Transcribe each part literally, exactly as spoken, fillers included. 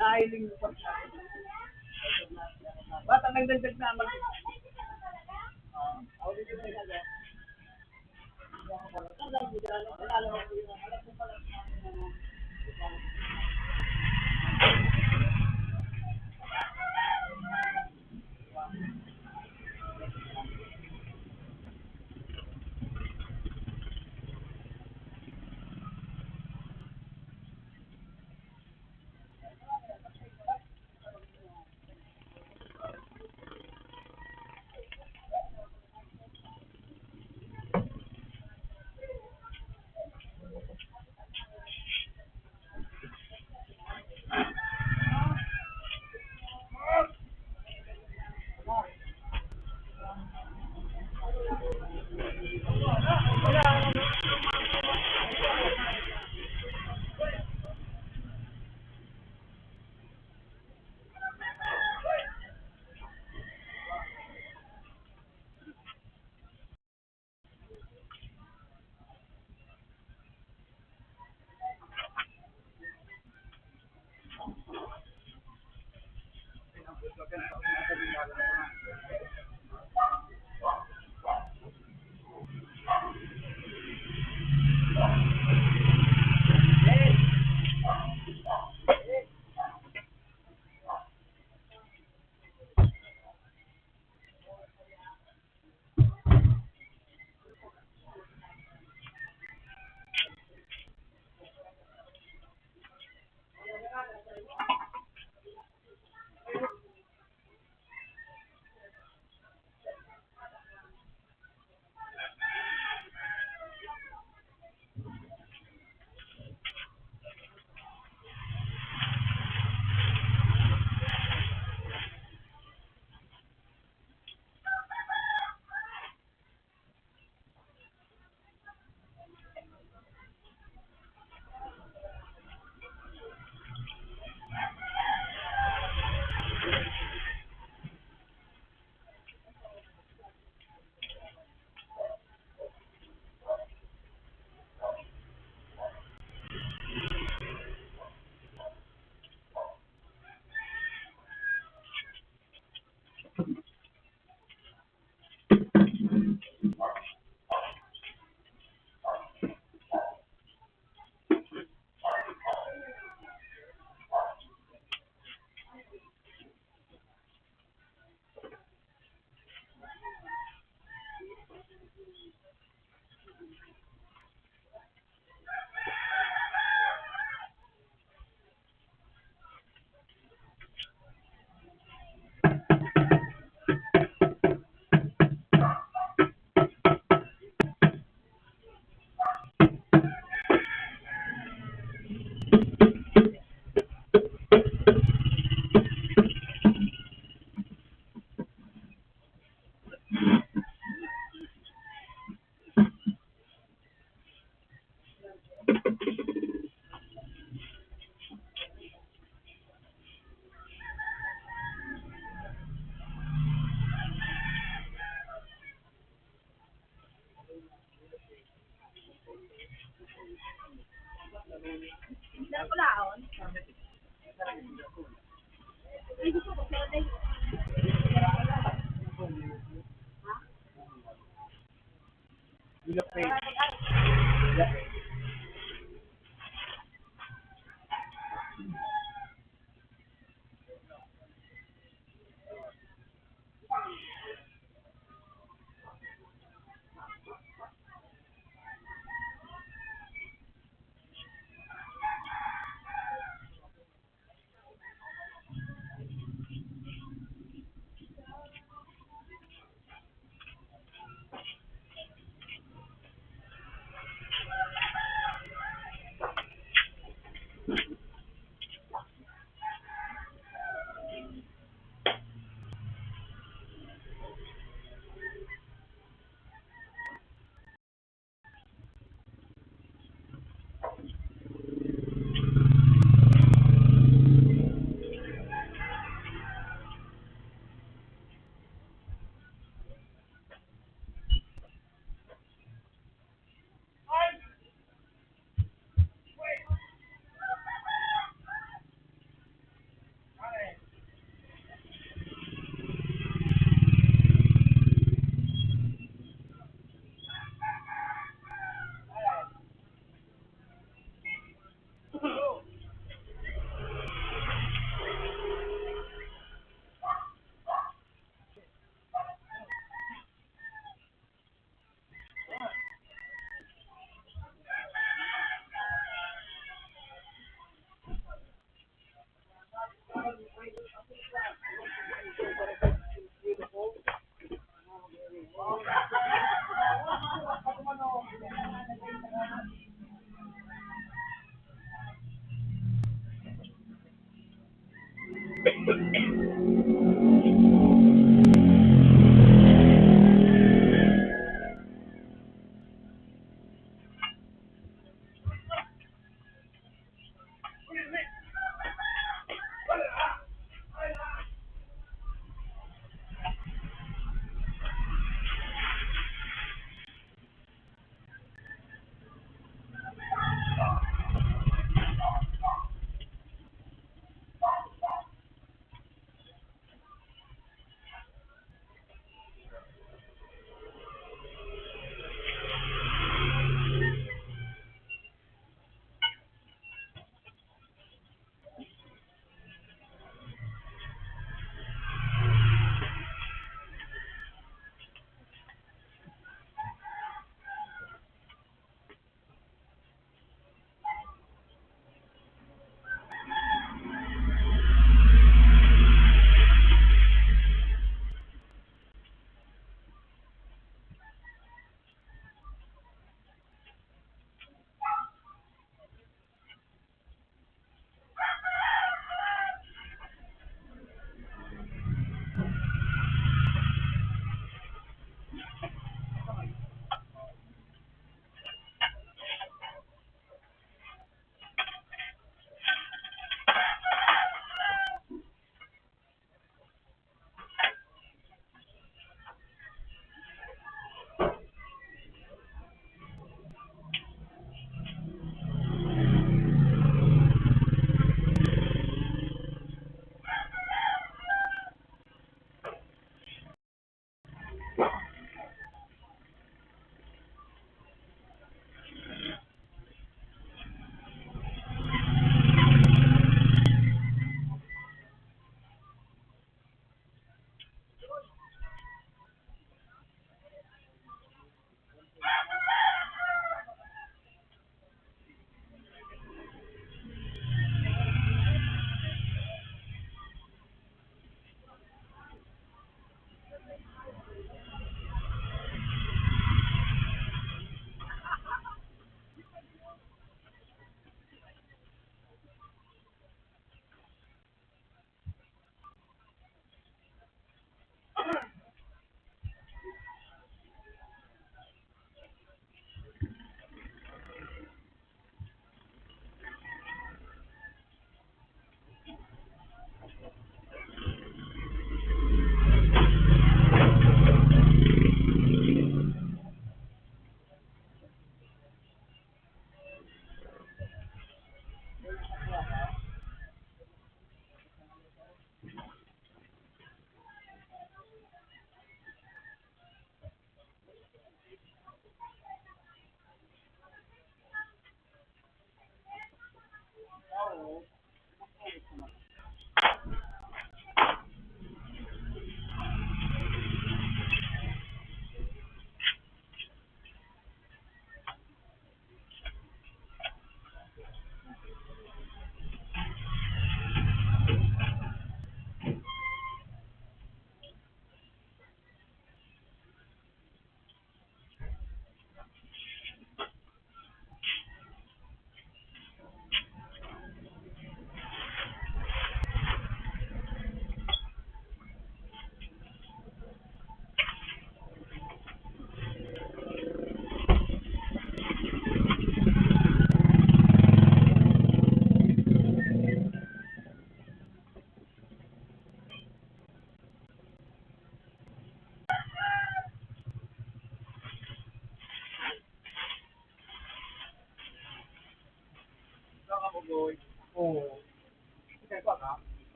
Dahil yung bata nagdagdag na mag-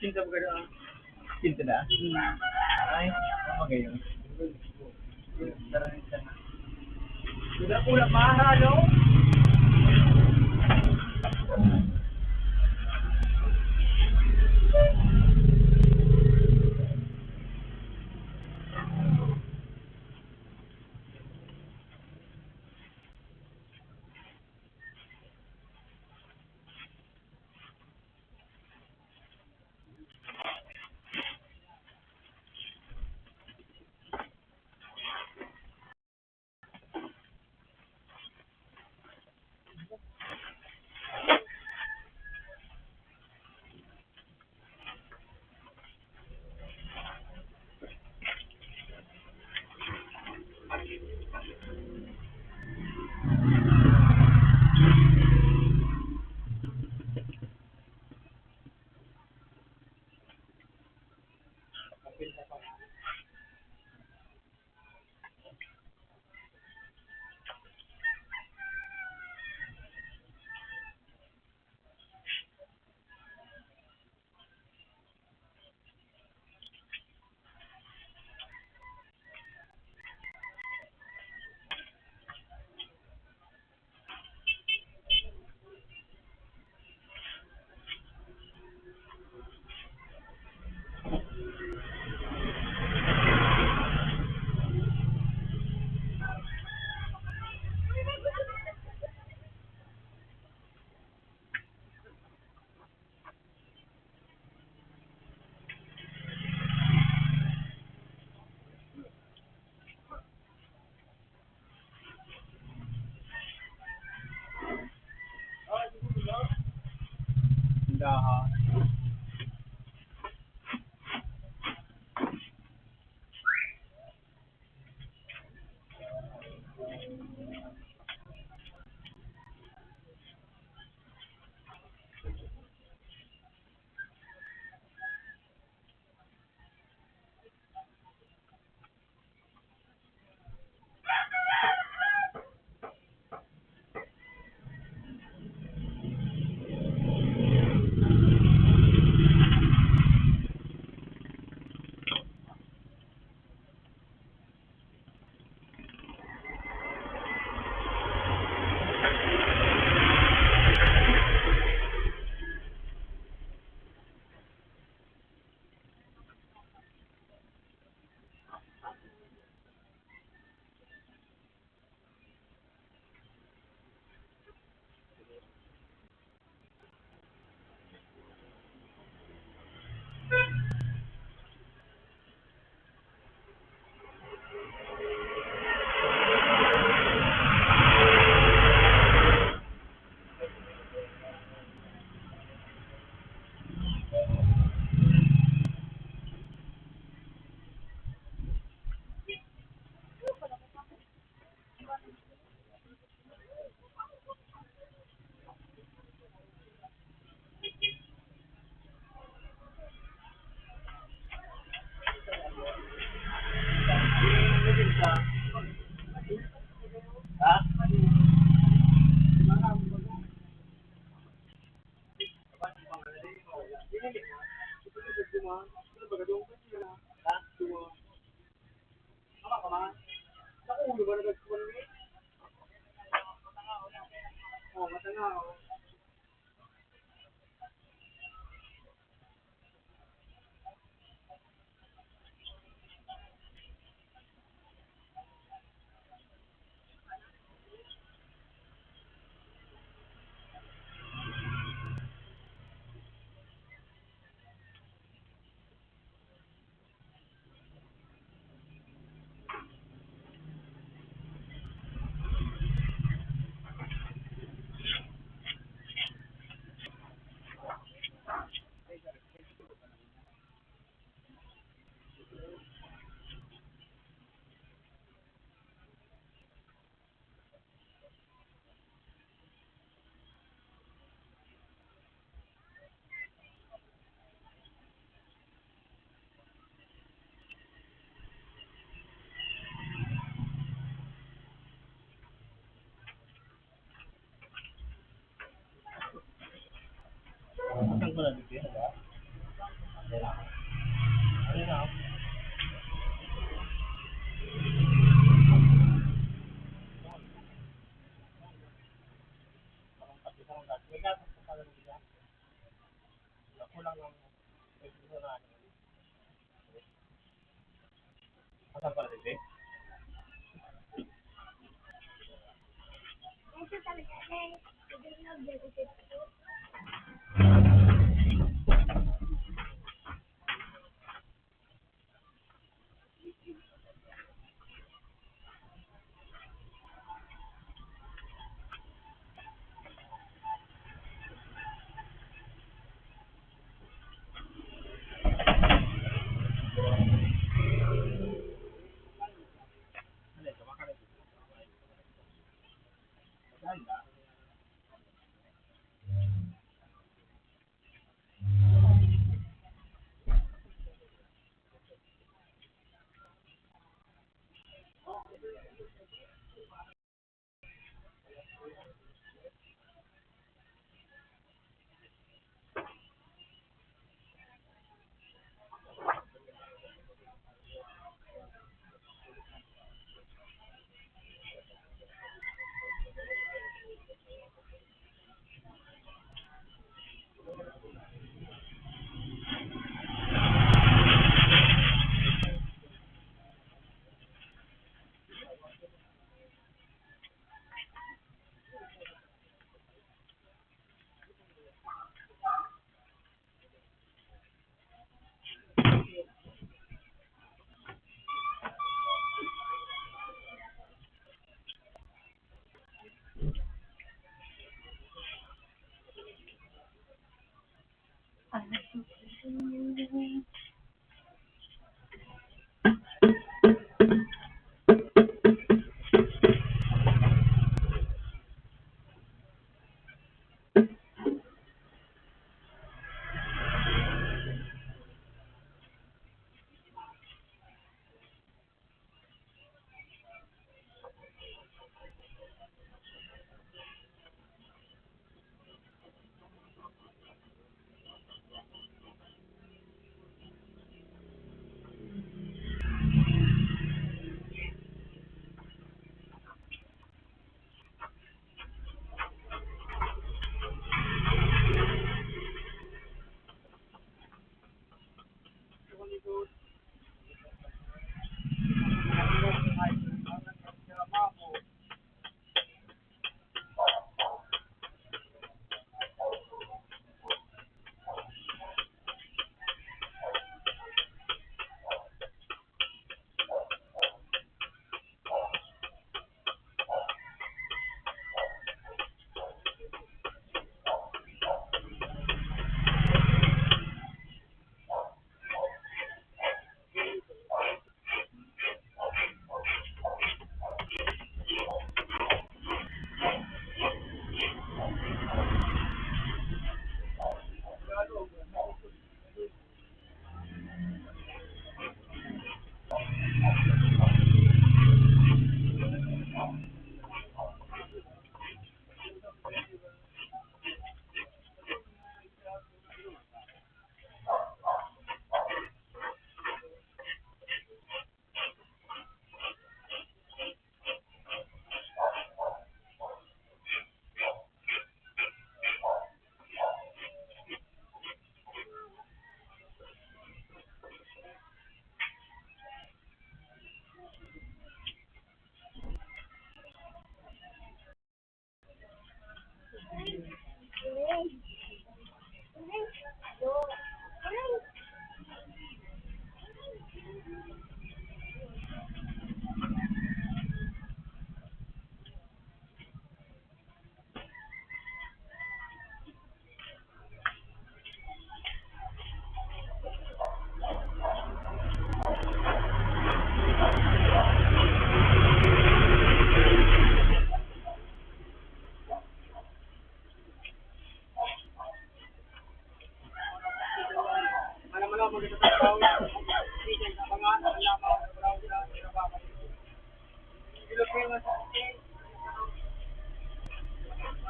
Cinta ba kayo, ah? Cinta na? Hmm. Ay, magayon. Ulam-ulam, mahal, no? Yaha.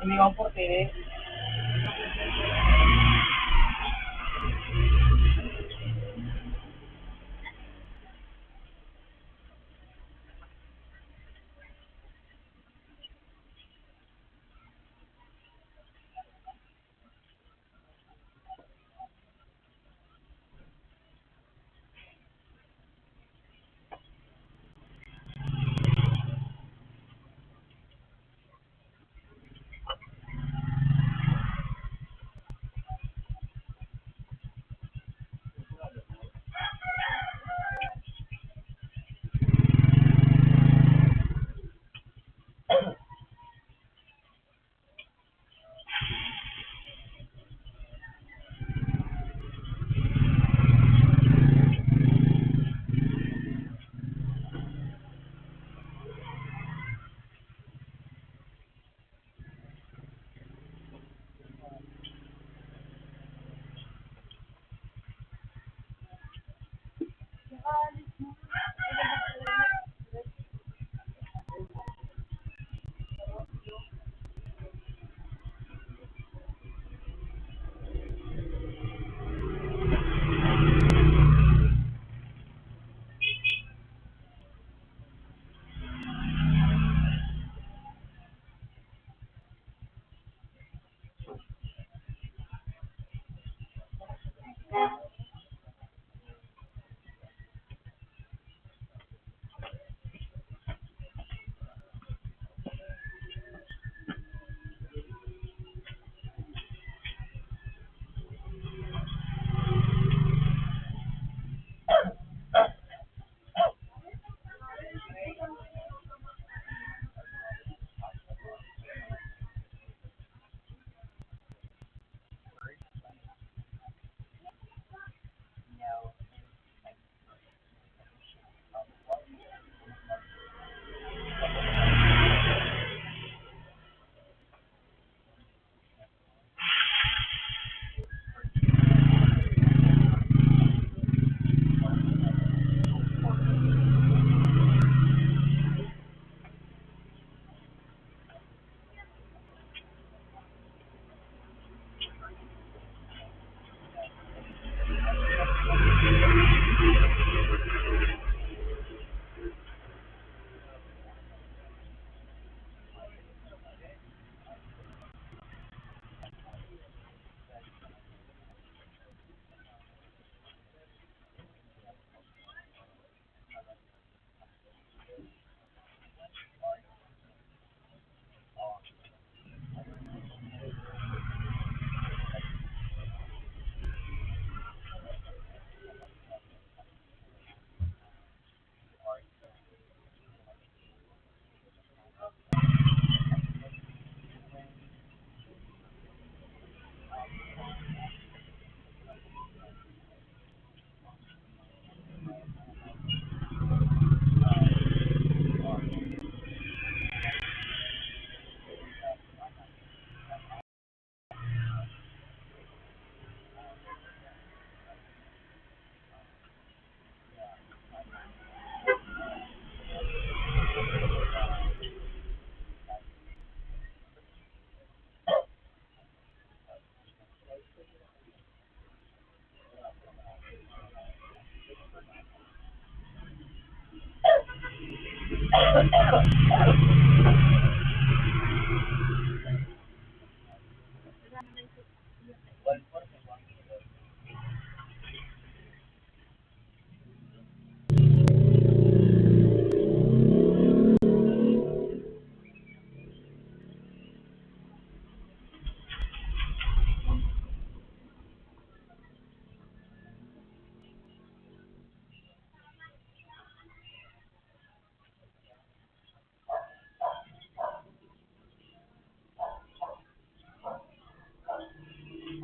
Hindi ko ang porte, eh.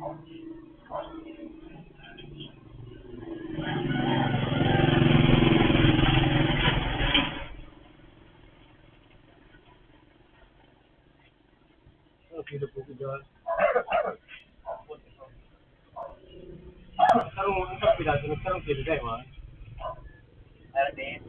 Ang kilo po ko dyan. Karong, ang sarap pila, sunod karong kilo, dai, man. Para din.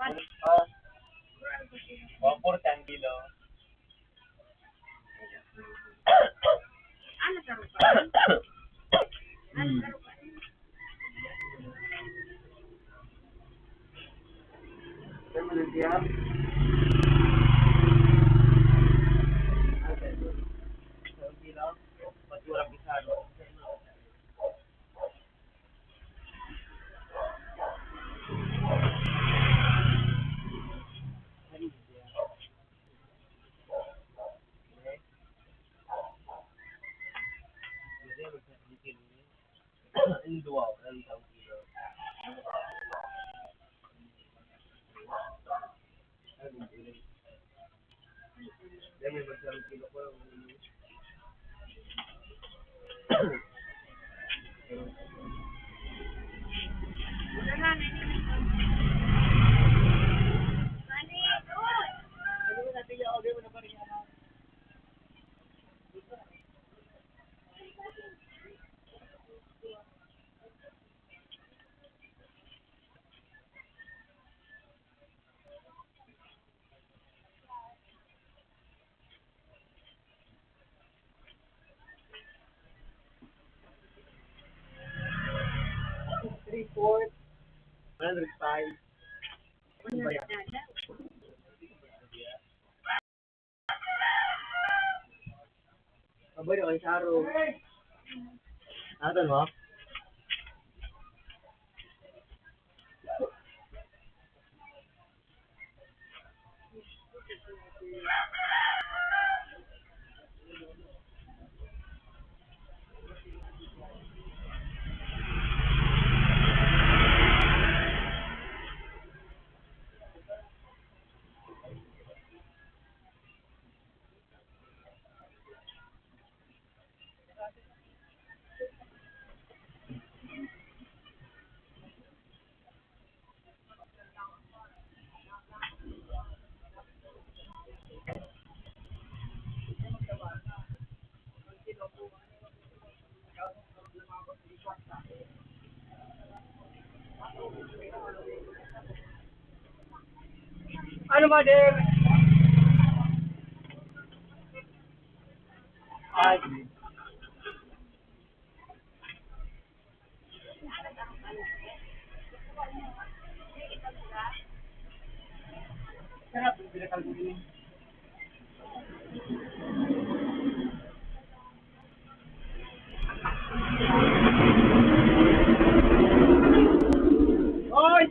Ano pa? Wapor, tangkilo. Hmm. Three fourth, one hundred five. Ano ba yan? Aboy na kayo sa araw. Atan mo? Ano, mother? Ay. Sarap, pinakal mo yun. Oy!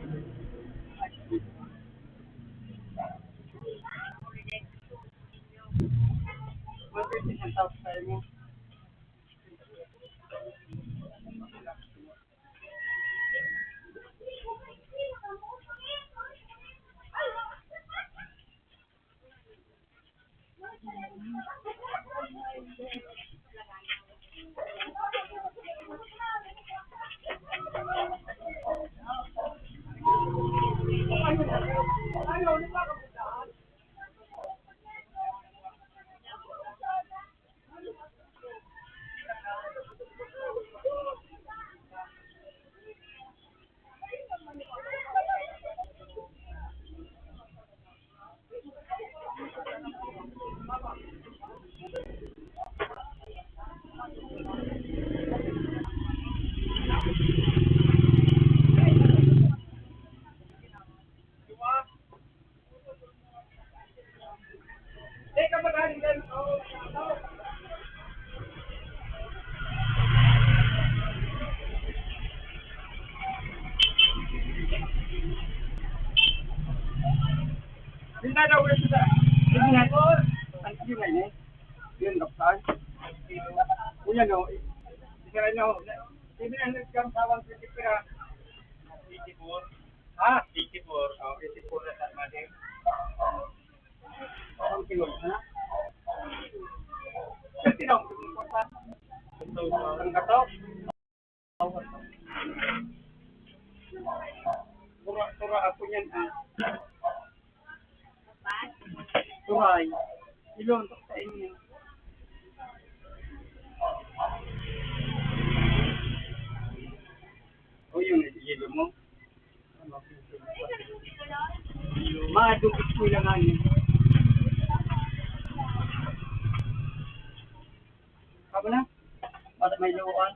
Na daw ulit sa Signal. Ang Signal, eh. Yun, doktor. Kuya, no? Isa rin, no? Seven hundred grams, hawang twenty pera. Eighty-four. Ha? Eighty-four. Oh, eighty-four na sa mali. Ang kilo, ha? Ang gato? Tura, tura ako niyan, ah. Turay. Ilon, sa inyo. O, yun, eh, yelo mo. Madugis ko lang, ano. Tama na? Para may luan.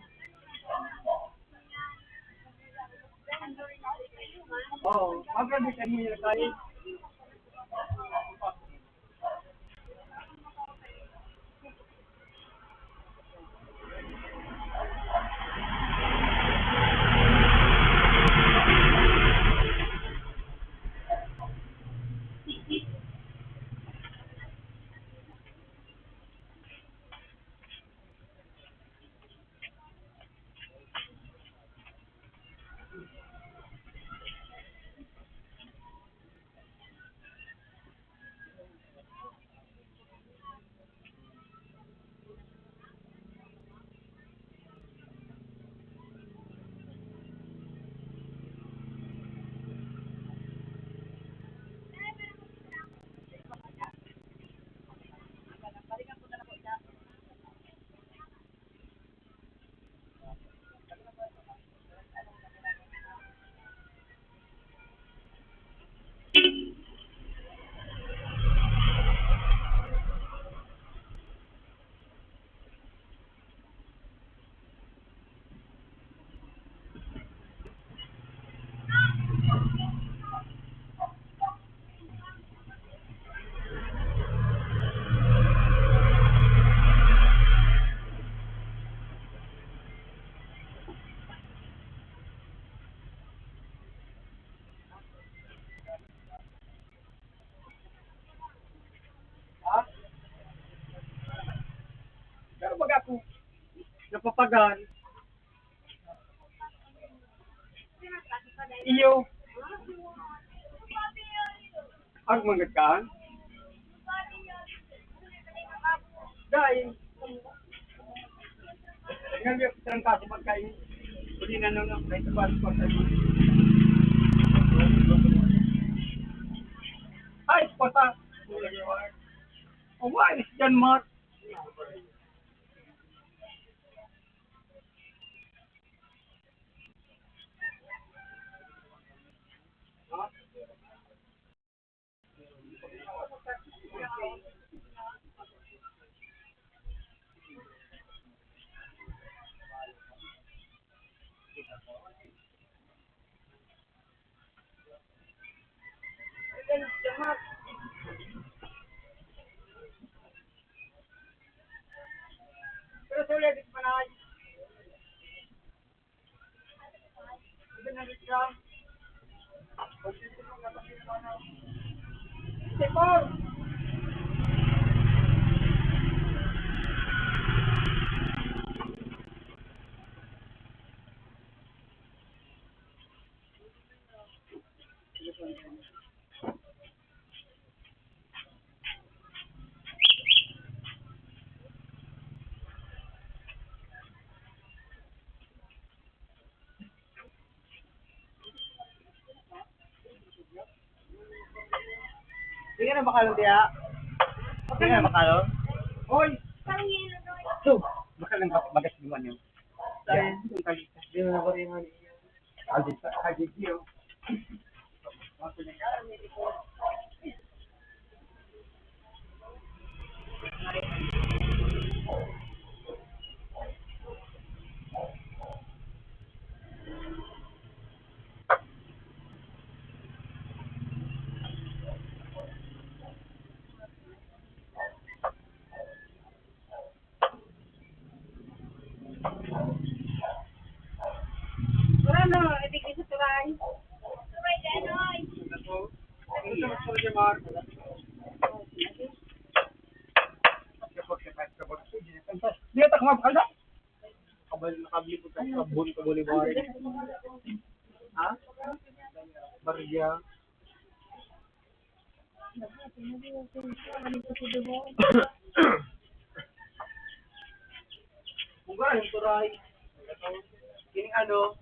Oo, magrabe kami na tayo. Ha? Pero baga ako napapagal. Iyo. Ang manggad ka? Dai. Ngayon, trangkaso pagkain. Hindi na, no, no. Kahit pa, pa, pa. Ay, pata. Oh, why is John Mark? Sige na, bakal, tiya. Sige na, bakal. Hoy! So, bakal ng bag-, bagas naman yun. Yan, yung kalitas. Di mo na ko rin, ano, yan. Agit, agit yun. Wala na, ibigay sa turay. Turay, gano'n. Ano to? Ano to, Mark? Pag ano? Kabal-, nakabli po sa Kabon, Kabolivar. Ha? Barya. Kung gano'n, turay. Kining ano,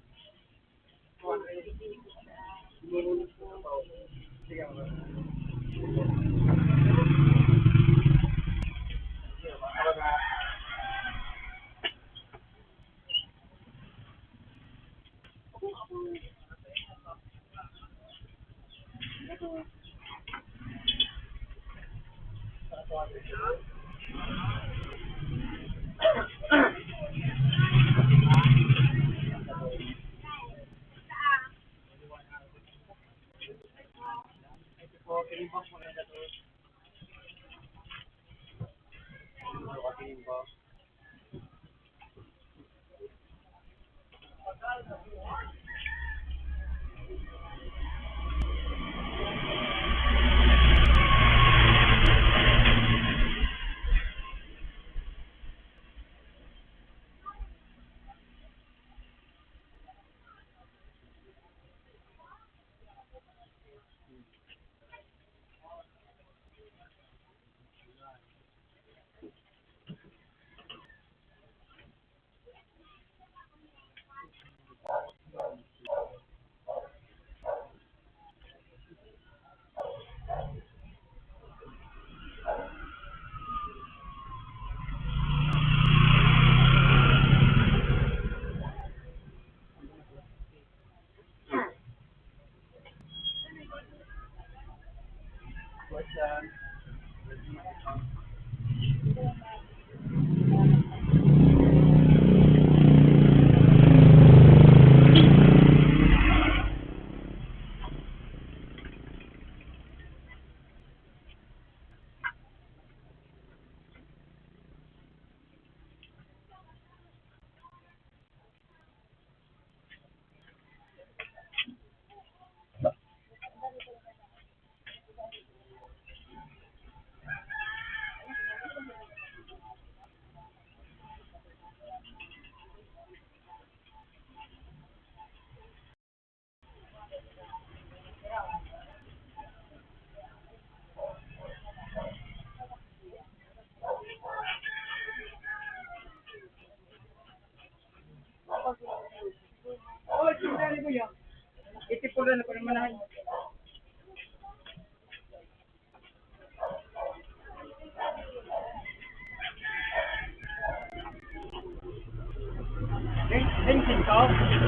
Itipuran ako ng manahan. Rin-, rin-, rin-, rin-,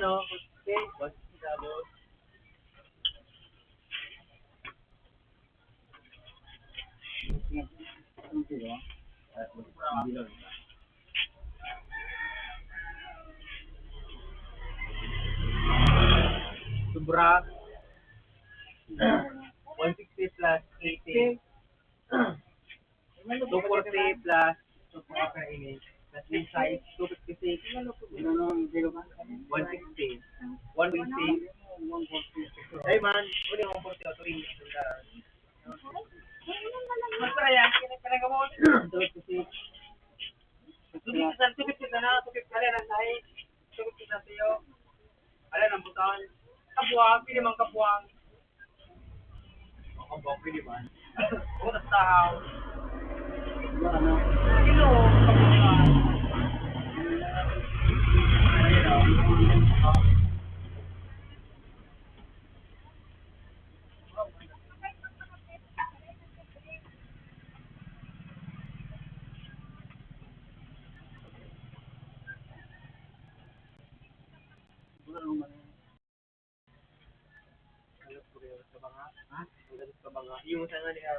No, okay. One sixty double. Sobra. One sixty plus eighty. Two forty plus two forty plus ini. Plus yung size, two fifty-six. One sixty. One twenty. Ay man, uli one forty o three. Mas para yan, kaya talaga mo. Two fifty-six. Two fifty-six na, two fifty-six na, two fifty-six na, two fifty-six na sa'yo. Alam ang buton. Kabuang, pili mang kabuang. Ang kabuang, pili man. Oras tahaw. Ano? Hello, kabuang. Yung sa nga niya.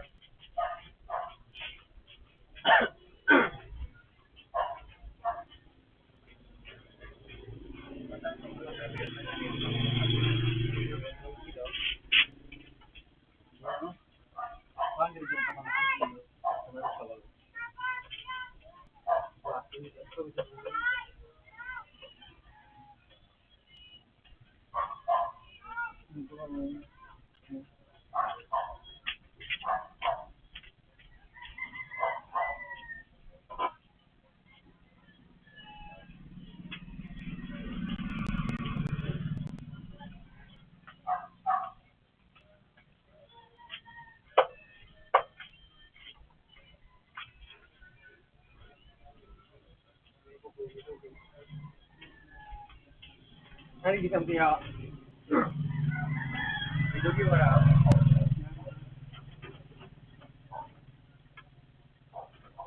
Ano di kang piya? Idugi wala.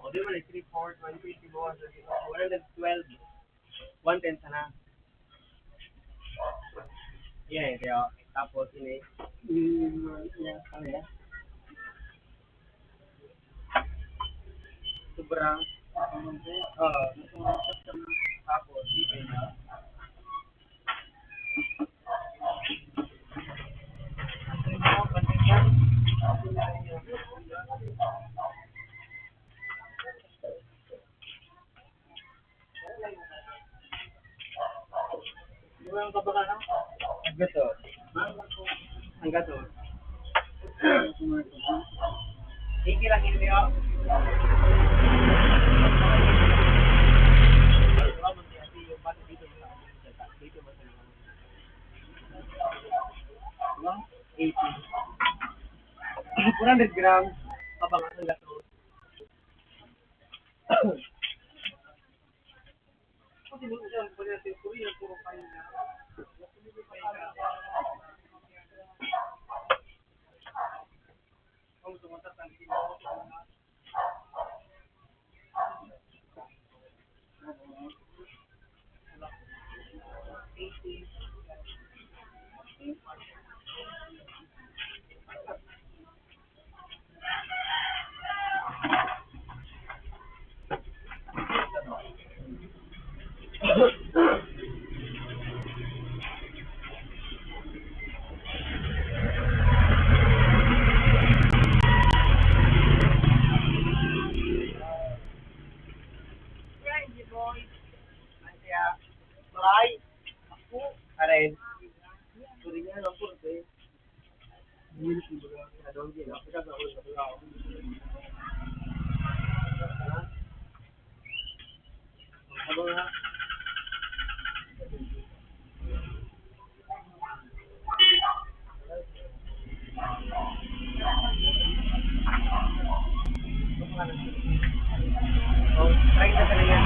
O, di man, three four, twenty, one hundred twelve. One ten sana. Yan, kaya, tapos, ini, mm, yan, ano yan? Sobrang, oo, tapos, ini, Ang gato. Ang gato. Sige lang, hindi ako. Eighty. One hundred grams. Kabangan ng gato. Aray. Sorry nga, no, po, eh. Try na talaga.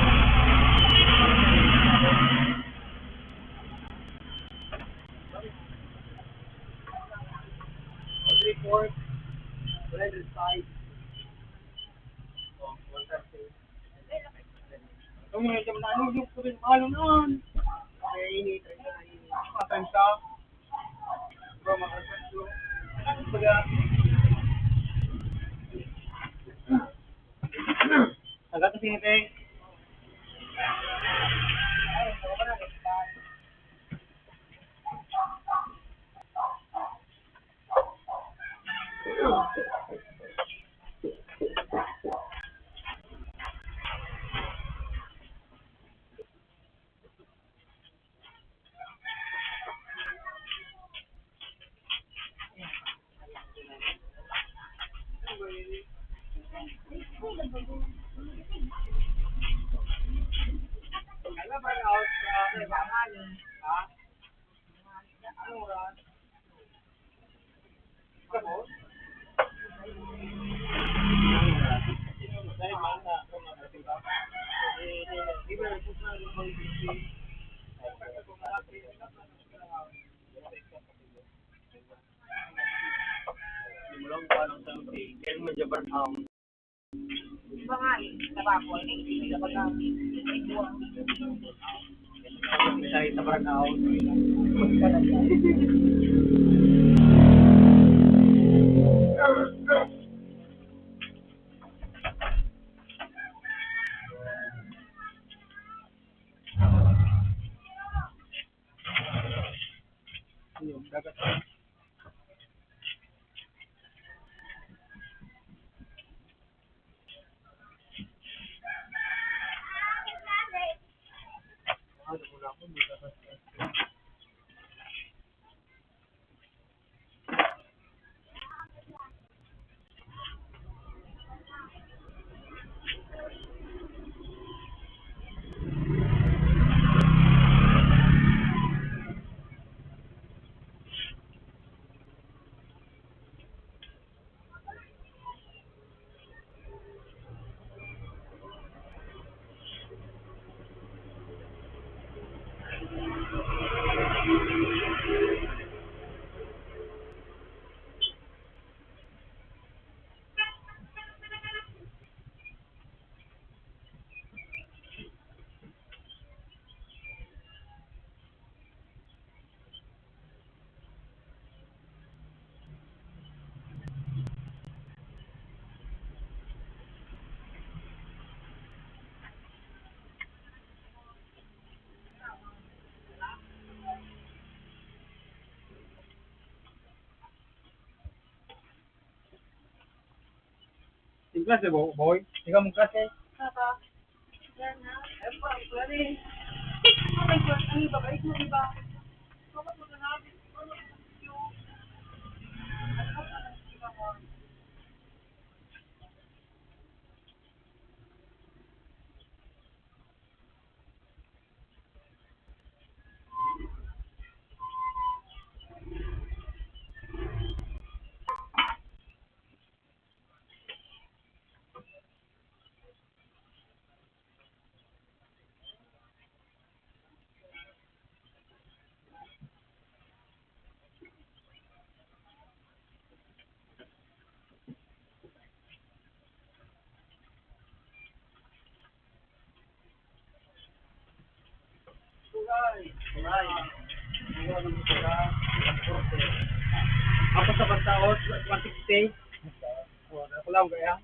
Three, four, one hundred five. Oh, one thirty. Itong mga jam na ano, yung pwede mahal nun. Ay, ini, try na, ini. Atensyon. Bro, makasensyo. Baga. Taga to sini, te. Yung klase, bo-, boy? Ikaw mong klase? Papa. Yan na. Ayun pa, ang klase. Ano ba? Ano ba? Ako sa pagtaod, one sixty. Oh, ako lang kaya.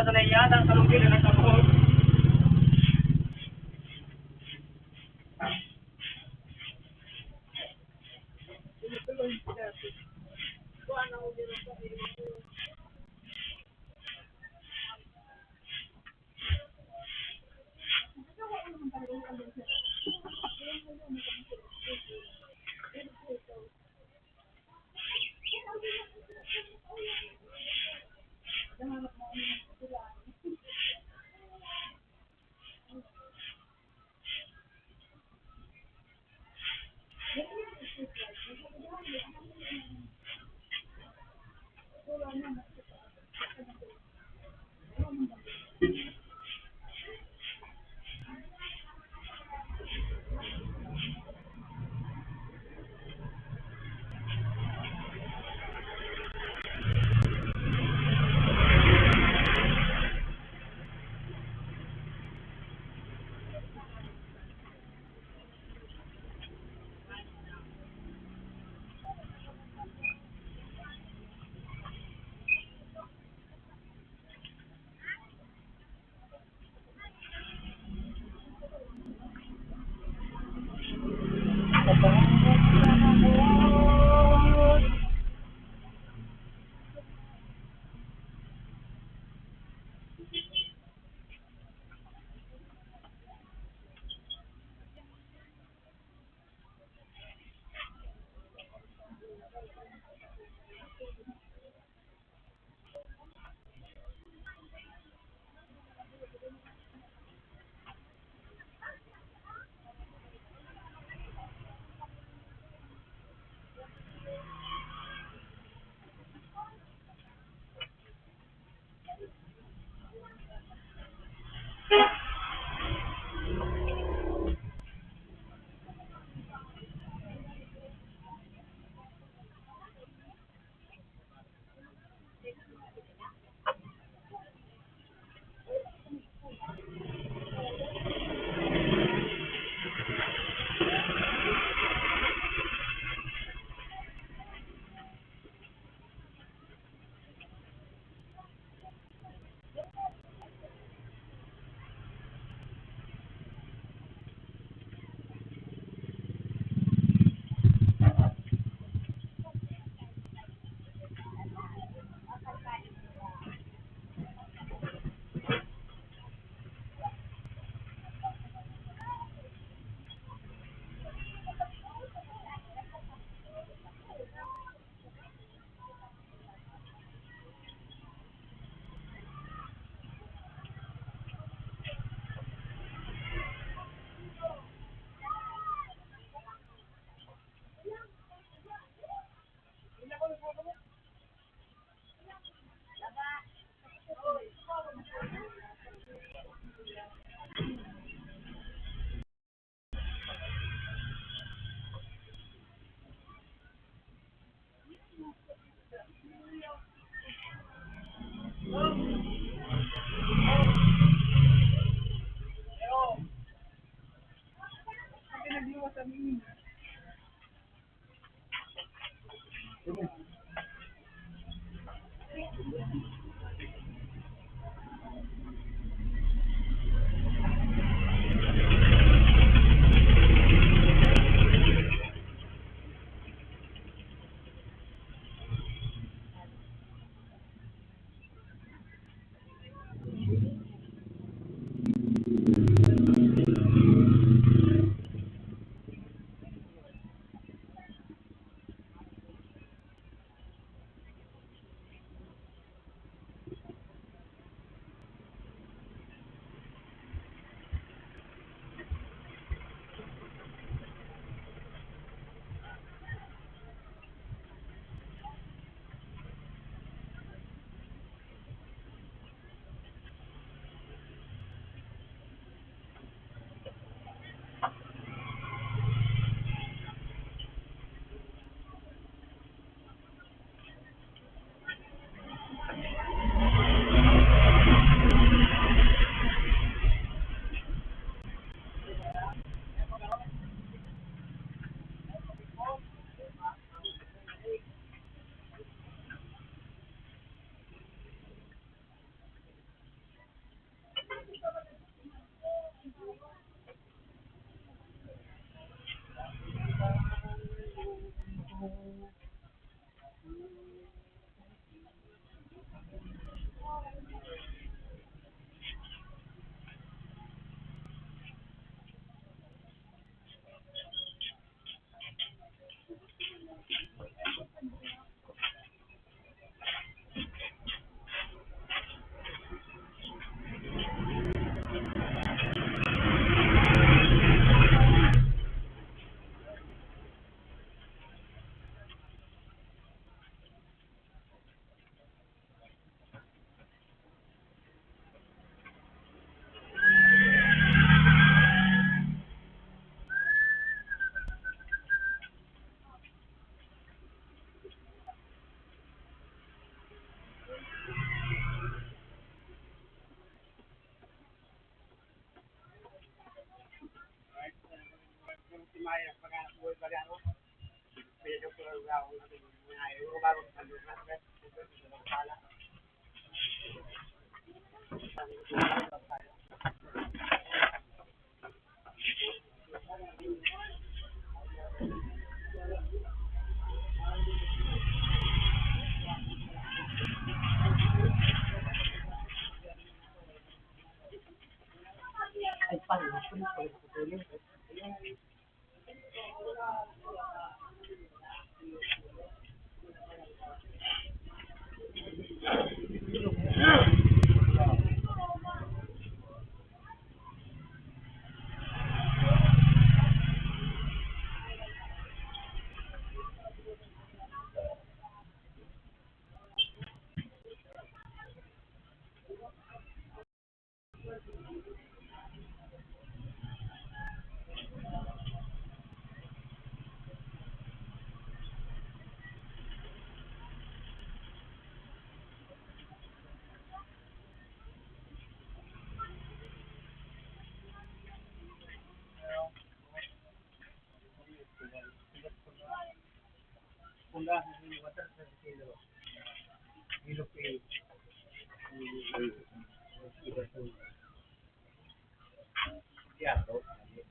Sa naiyan ang kalungkit na nagkabuhok.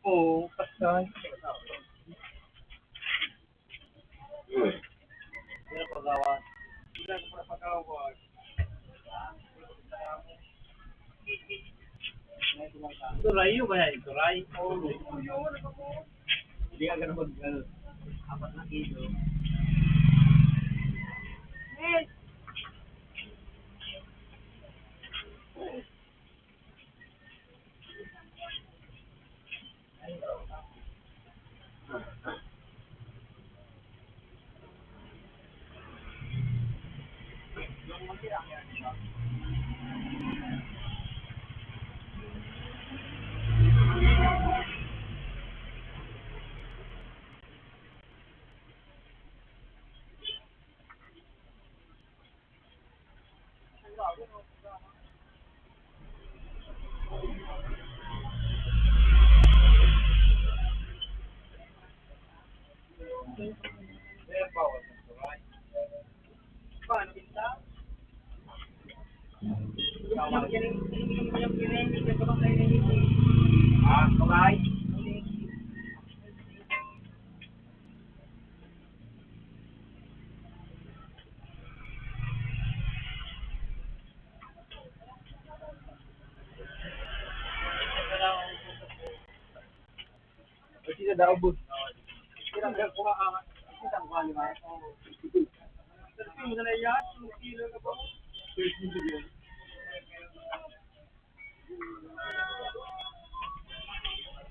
Oo, pasal. Turay, yun ba yan? Turay? Oo, yun, yun. Hindi ka ganun mag, ano, apat na kilo.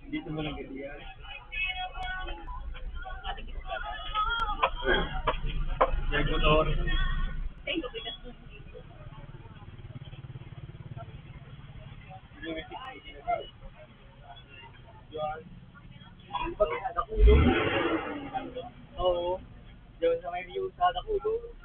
Dito mo lang ganyan. Yan, motor. Yan. Ano ba, Dakulo? Oo. Diyan sa may view sa Dakulo.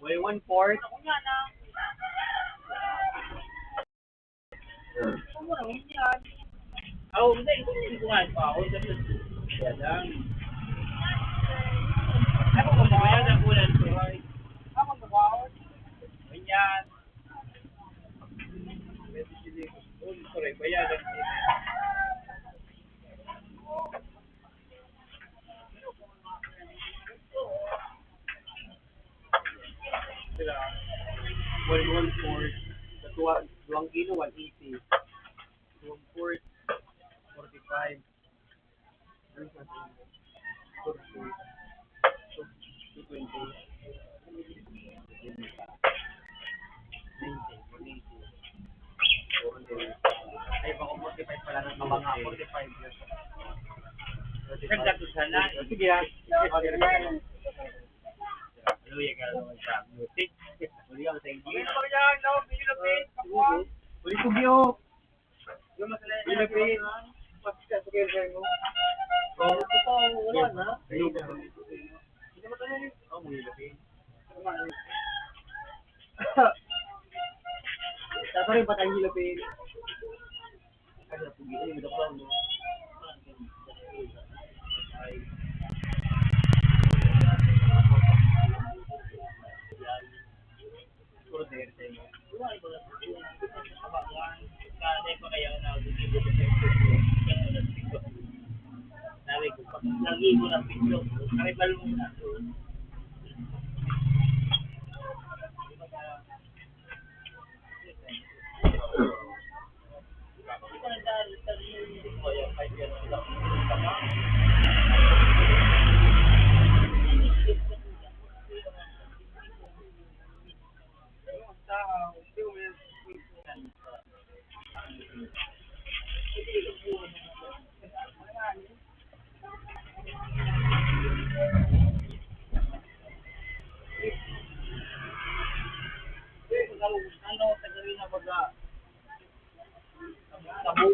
Way one fourth. Oh, hindi, hindi ko nga pa. Oh, sabi ko, siya lang. Ako ko ba? Yan ang ulan ko. Ako ba? Ganyan. Oh, sorry, bayaran ko. Sila, one one four, sa tuwa, duwang kilo, one eighty. One fourth, forty-five. Ano sa atin? Forty. Two twenty. Ninety, one eighty. Ay, baka forty-five pala ng kabanga, forty-five years. Nagkatusan na. Sige, ah. Hallelujah ka naman sa music. Huli ako sa English. Huli ko, Gio. Yung masala yung Philippine. Pati ka sa kaya mo. Oh, ito pa, wala na. Ayun. Hindi mo tayo. Oh, mga Philippine. Tama na. Tama rin, patay yung Philippine. Ay, napugi. Ay, may dakla, no? Ay. Order sa inyo. Sabi ko, pag lagi mo ng picture, karibal mo na to. Ano, tagalina baga? Tabo.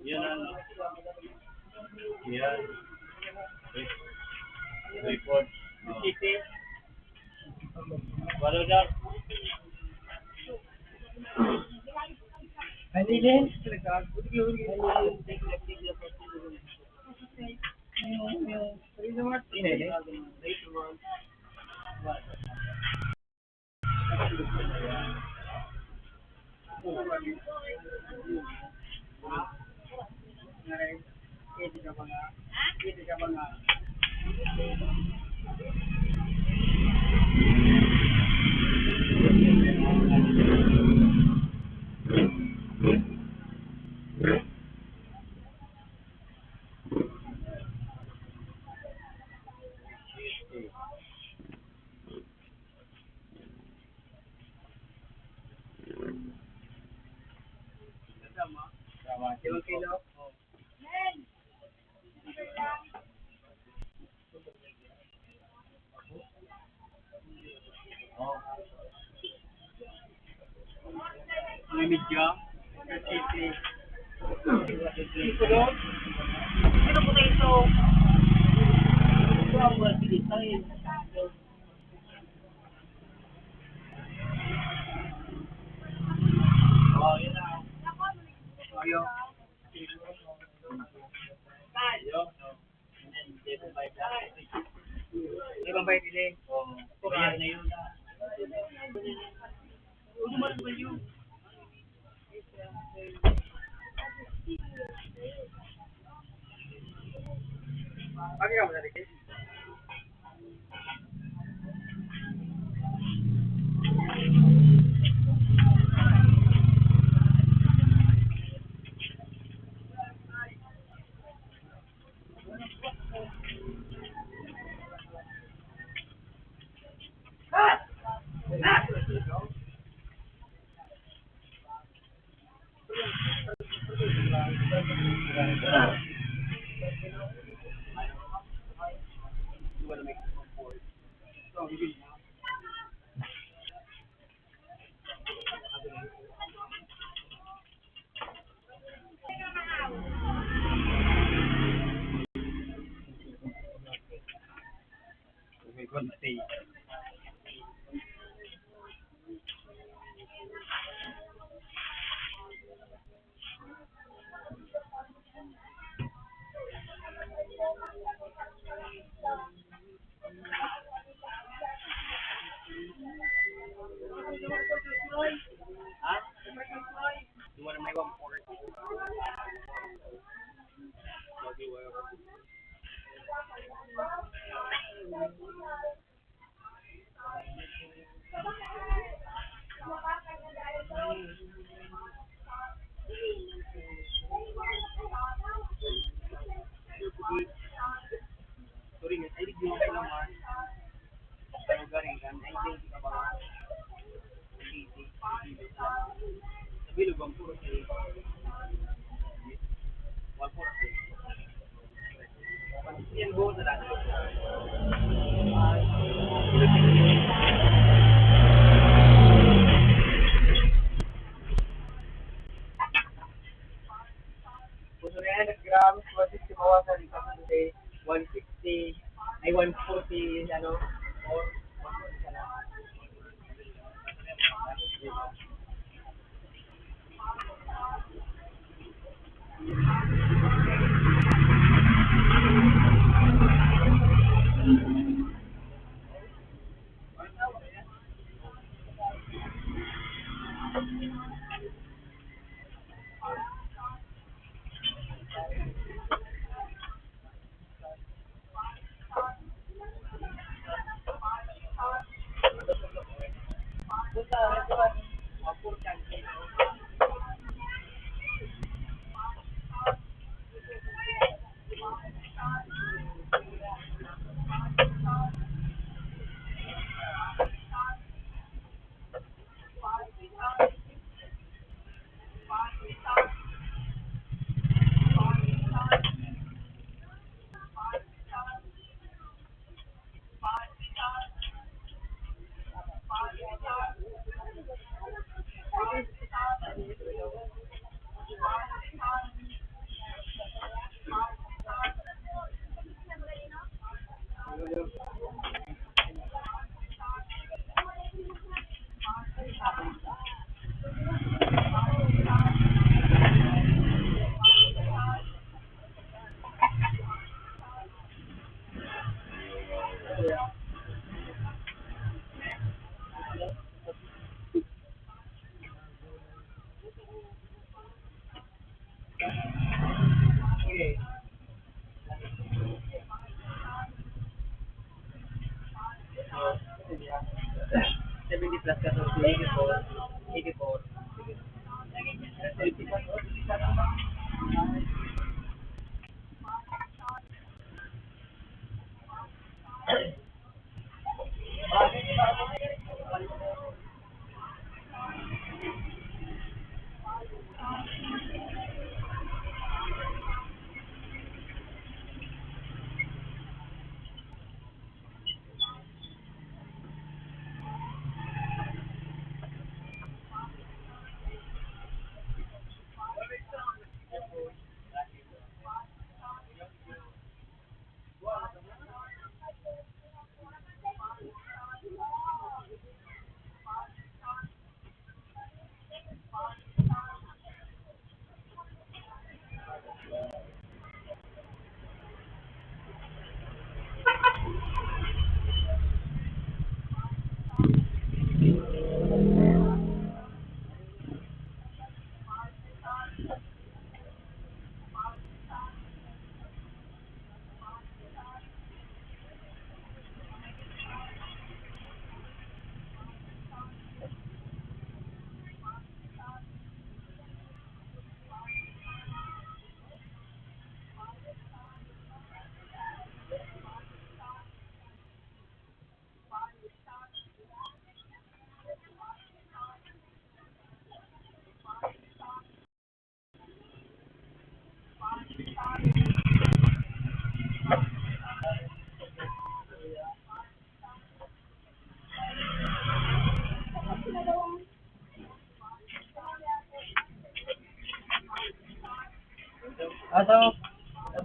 Yan, ano. Yan. Re-, record. Oh. Walo daw. Ano yun? Ano yun? May media. Ano po na ito? Ito ang mga silitay. Oh, yun na. Ayo. Ayo. Di ba ba yun? Oh, ayan na yun. Bakit ka mo narinig? Gusto na yan, nag-grams, one sixty bawasan, ikaw sa today, one sixty, ay, one forty, ano, or one forty ka na. Seventy plus ka, so eighty-four, eighty-four.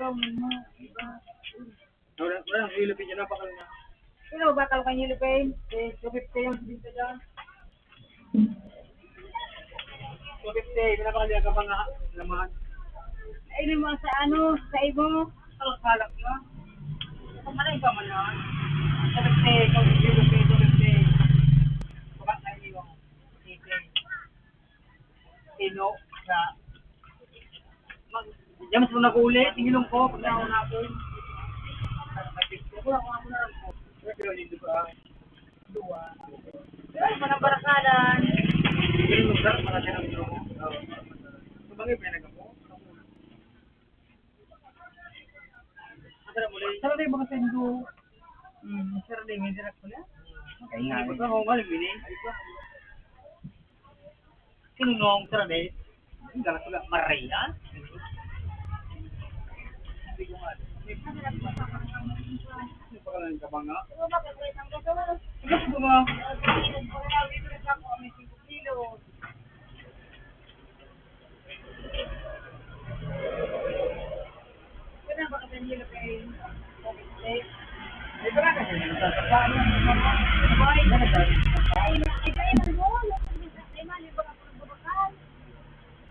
Wala, wala nang Philippine dyan, napakal na. Pero bakal kang Philippine, eh, two fifty yung binta dyan. Two fifty, pinapakal niya ka mga laman. Ay, yung mga sa ano, sa ibo. Halak-halak na. Kung malay pa man yan. Two fifty, two fifty, two fifty. Baka na iyo. Sino sa mag-, diyan mas nag-uli, tingin ko, pag nauna ko. Wala ko ako na lang po. Pero dito pa. Dua. Pero manang barakadan. Pero lugar, marami ang lugar. Sabagay, may nagamo. Saturday, baka Sendo. Hmm, Saturday, may dirak pala. Kaya nga, Hindi ko eh. Ako, wala, bini. Sino nung Saturday? Ang galas ko lang, Maria. Hindi ko nga. Ano pa ka lang ka ba nga? Gusto ko nga.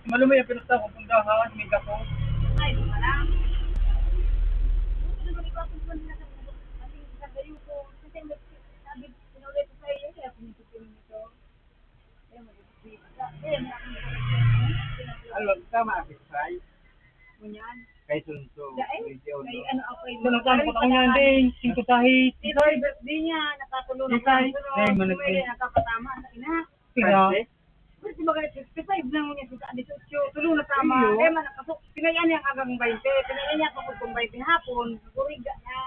Malo mo yung pinunta ko, pundahan, may gato. Ano, tama, Ate Sai? Ngunyan. Kay Sunso, Dai, twenty-one. Kay ano ako, Ito na tama, kung ako niyan, ding, singko sahit. Ito, yung birthday niya, nakatulo na Di kay, sunod. Kay Managay. May nakapatama sa ina. Tira. Kasi? Pero si Bagay, sixty-five na ngunyan, sa disiotso, tulo na tama. Iyo. Kaya man, nakaso-, pinayaan niya ang agang twenty, pinayaan niya ako kung twenty hapon, naguriga na.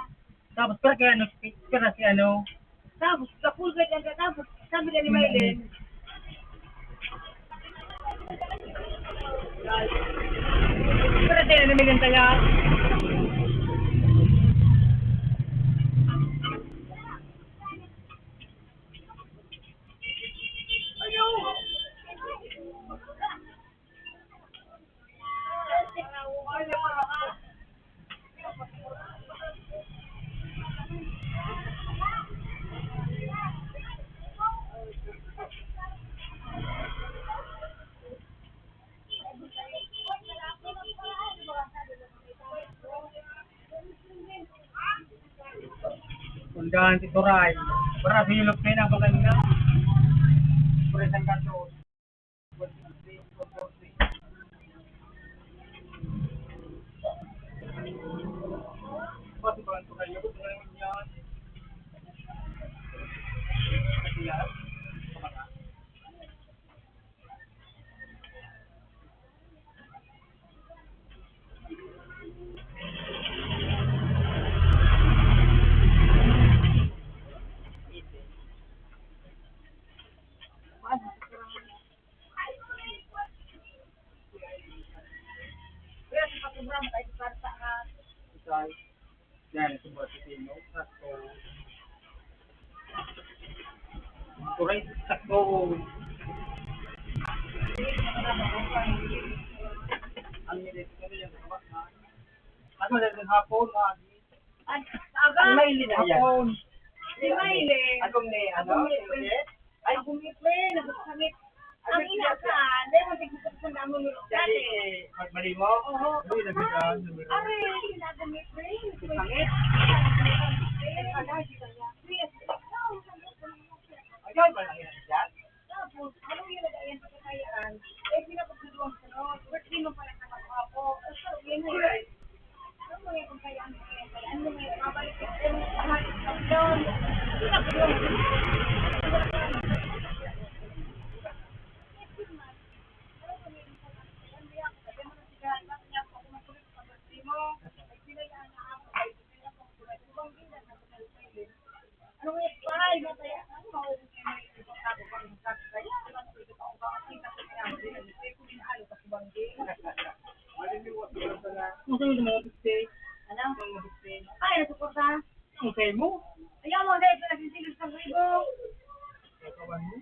Tapos, pero kaya ano, pero si ano? Tapos, kapulgad lang ka, tapos, sabi ka ni Maylin. Pero kaya ni Maylin kaya? Pundahan si Turay. Para sa ilog kayo na, baka nga. Turay San Carlos. Yan, ito ba si Tino? Sakto. Correct, sakto. Ang minute ko na yung hapon, mga Ang aga. Ang Maylin na yan. Hapon. Si Maylin. Agom ni, ano? Agom ni, Agom ni Pren, nagsakit. Ang ina ka, dahil mo tigil sa sandaan mo nung Dali, dati. Eh, magmali mo? Oho. Uy, nagbitaan, nagbitaan. Aray, Agom ni Pren. Sakit? Ay, ay, ay, ay. Ayaw, malaki na siya. Tapos, ano yung nag-ayan sa kakayaan? Eh, pinapagduduwang sunod. Birthday mo pala sa mga apo. Ay, sorry, yun na yun. Ano mo yung kakayaan? Ano mo yung mabalik yung ano, ano yung kampiyon? Pinapagduduwang sunod. Unsa yung mga biste? Ano? Mga biste. Ay, nasuporta. Ang kayo mo? Ayaw mo, dahil sa nagsisigil sa ribo. Kakawan mo?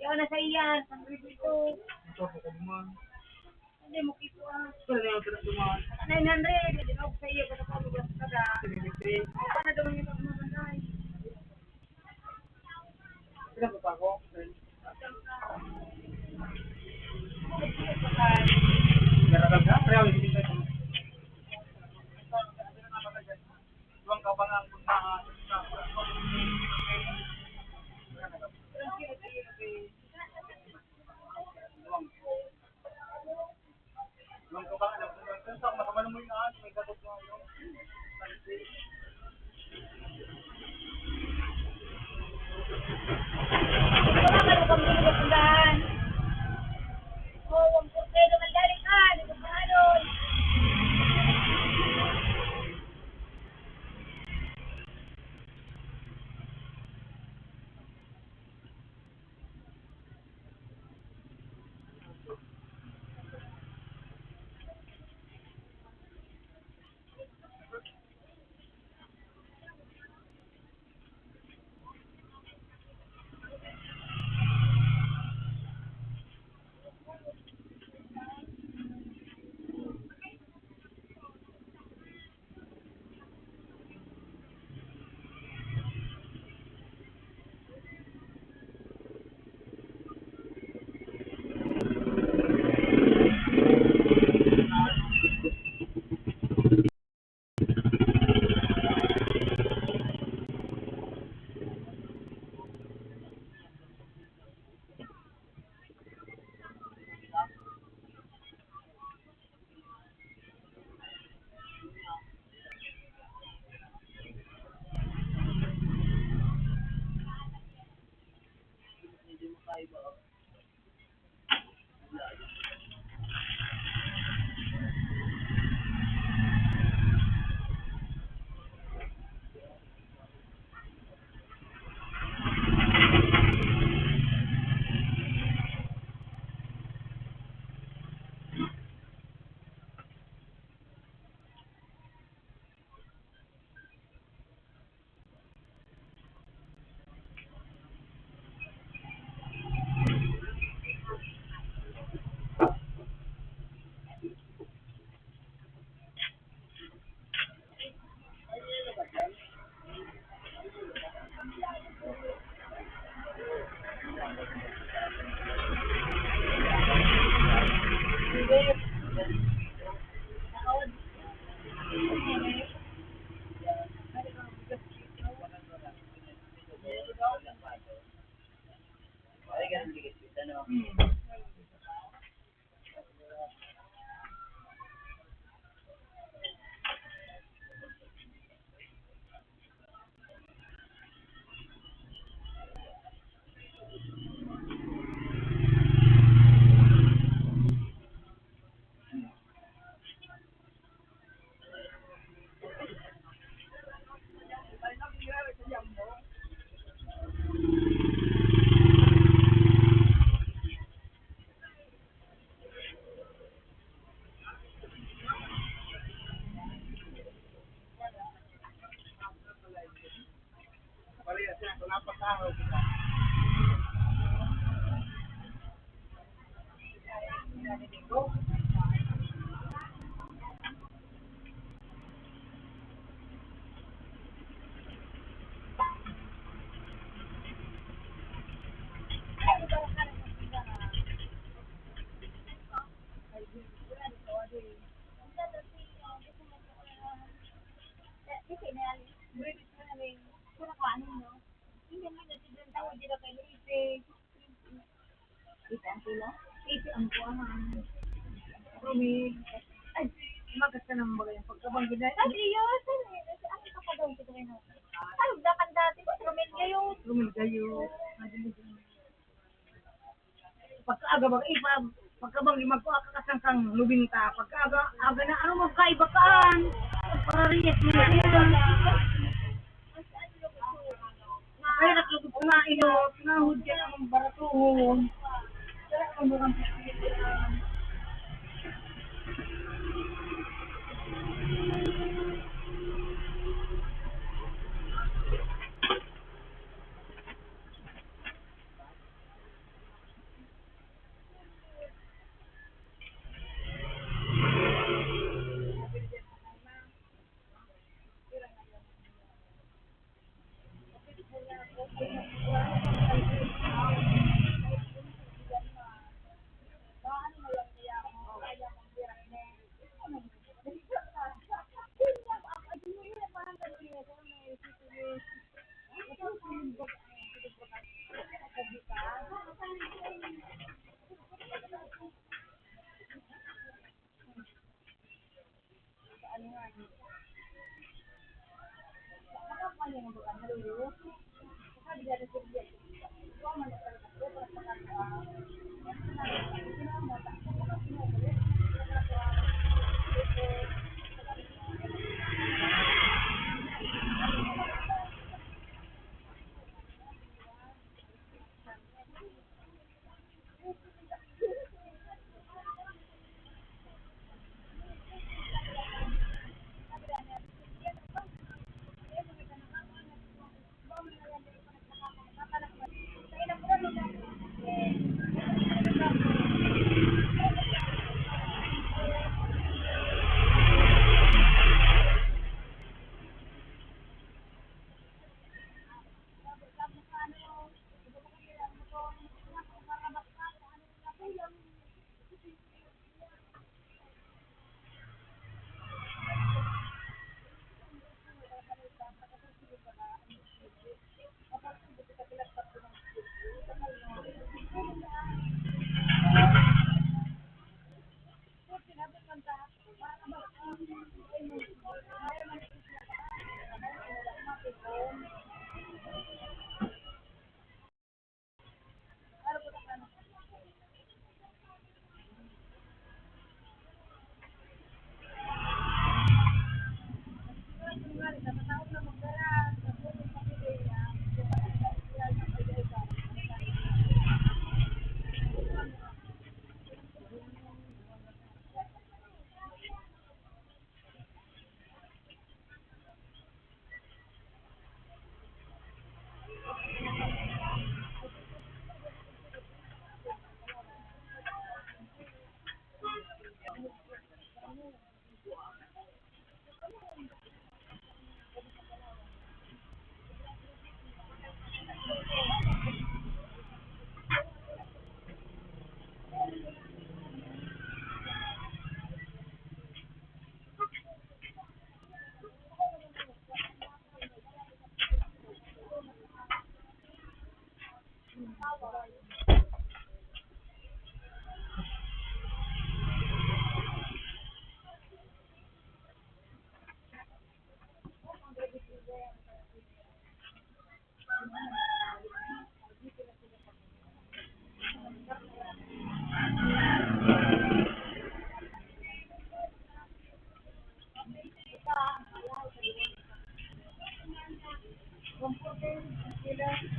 Ayaw na sa iyan, sa ribo ito. Ito, kakawan mo. Hindi mo kiko, ah. Nine hundred, hindi na ako sa iyo, basta pa, basta ka. Ano naman yung pagmamanay? Sila ko pa ako. Nararamdaman ko yung duwang kabangang pagmahal. Ito ang pila? Ito ang kuwahan. Rumi. Ay, magas na naman bagay ang pagkabanggi na. Ay, iyo, saan eh? Ang kapagaw ko rin. Ay, dapat dati ba? Rumil kayo. Rumil kayo. Pagkaaga, mag-ipag, pagkabanggi, magkuha ka kasang kang lubinta. Pagkaaga, aga na, ano, magkaiba kaan? Parariyas mo na yan. Ay, naglugod ko na, inot. Nahod ka na ang baratuhon. Wala kang barang pagpilian.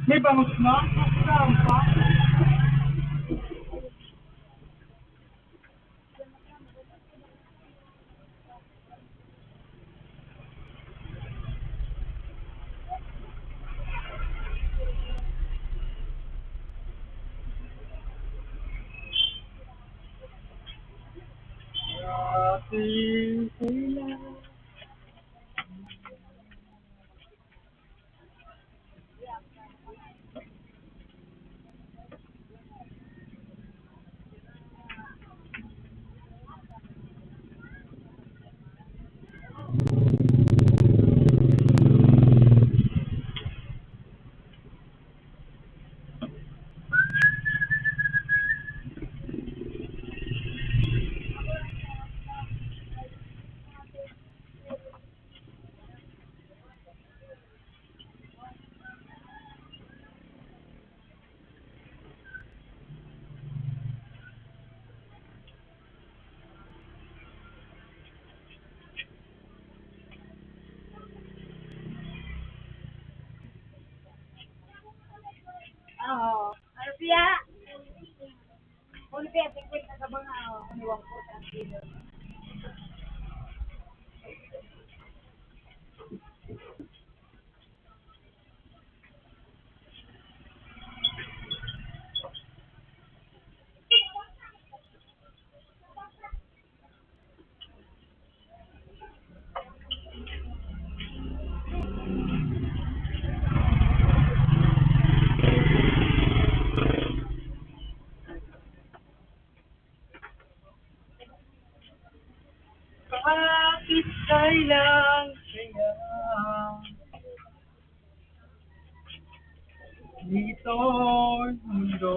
May bangus na? Saan pa? Oo. Ano siya? Ano siya? Singkwenta ka ba nga? Oo, limang pulu't ang kilo. Bakit kailang kaya nitong mundo?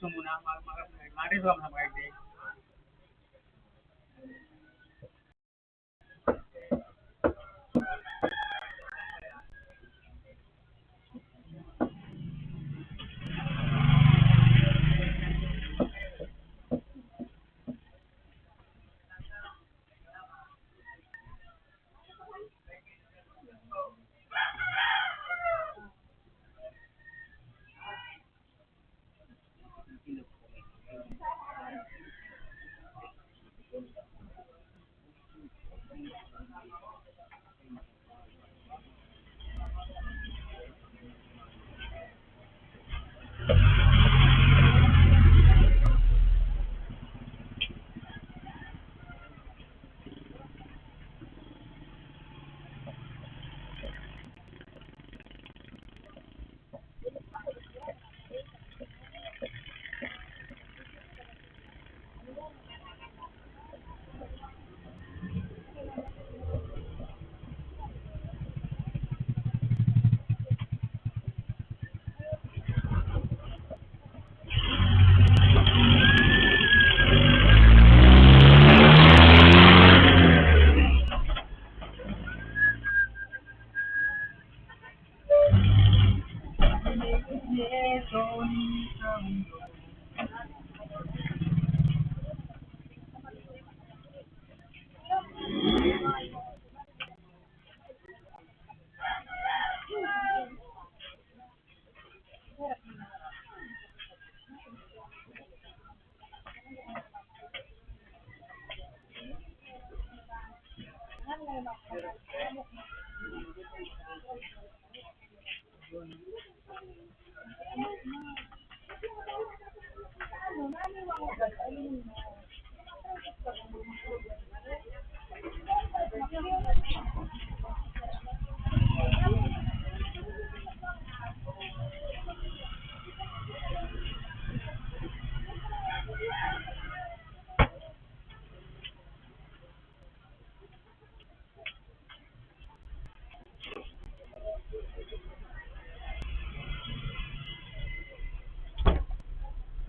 Gusto mo na, ma-, ma-, ma-, ma-, ma-, ma-,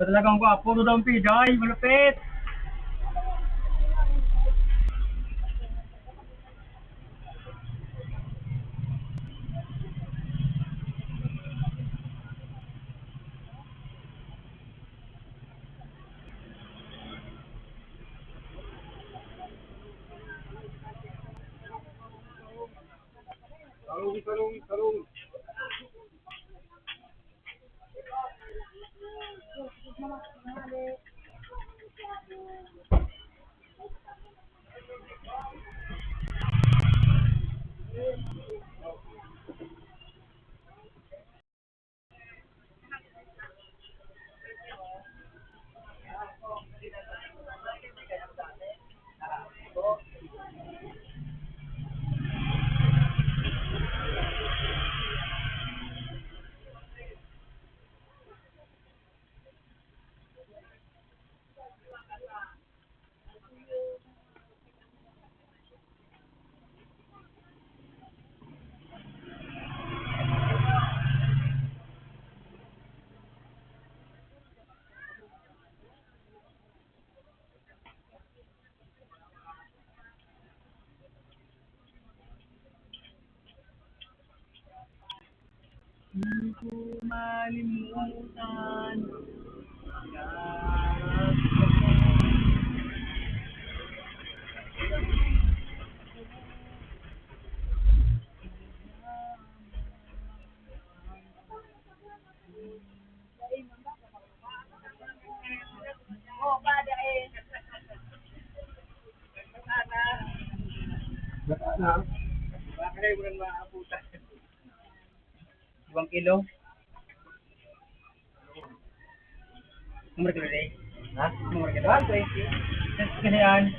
Talagang gwapo, Dodong P J, malupit. Tarong, tarong, tarong. Di ko malimutan. Duwang kilo. Numero kilo, day? Ha? Numero kilo? One twenty. Kasi yan.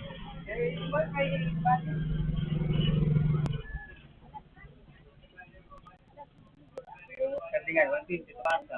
Kasi nga, one twenty, pasa.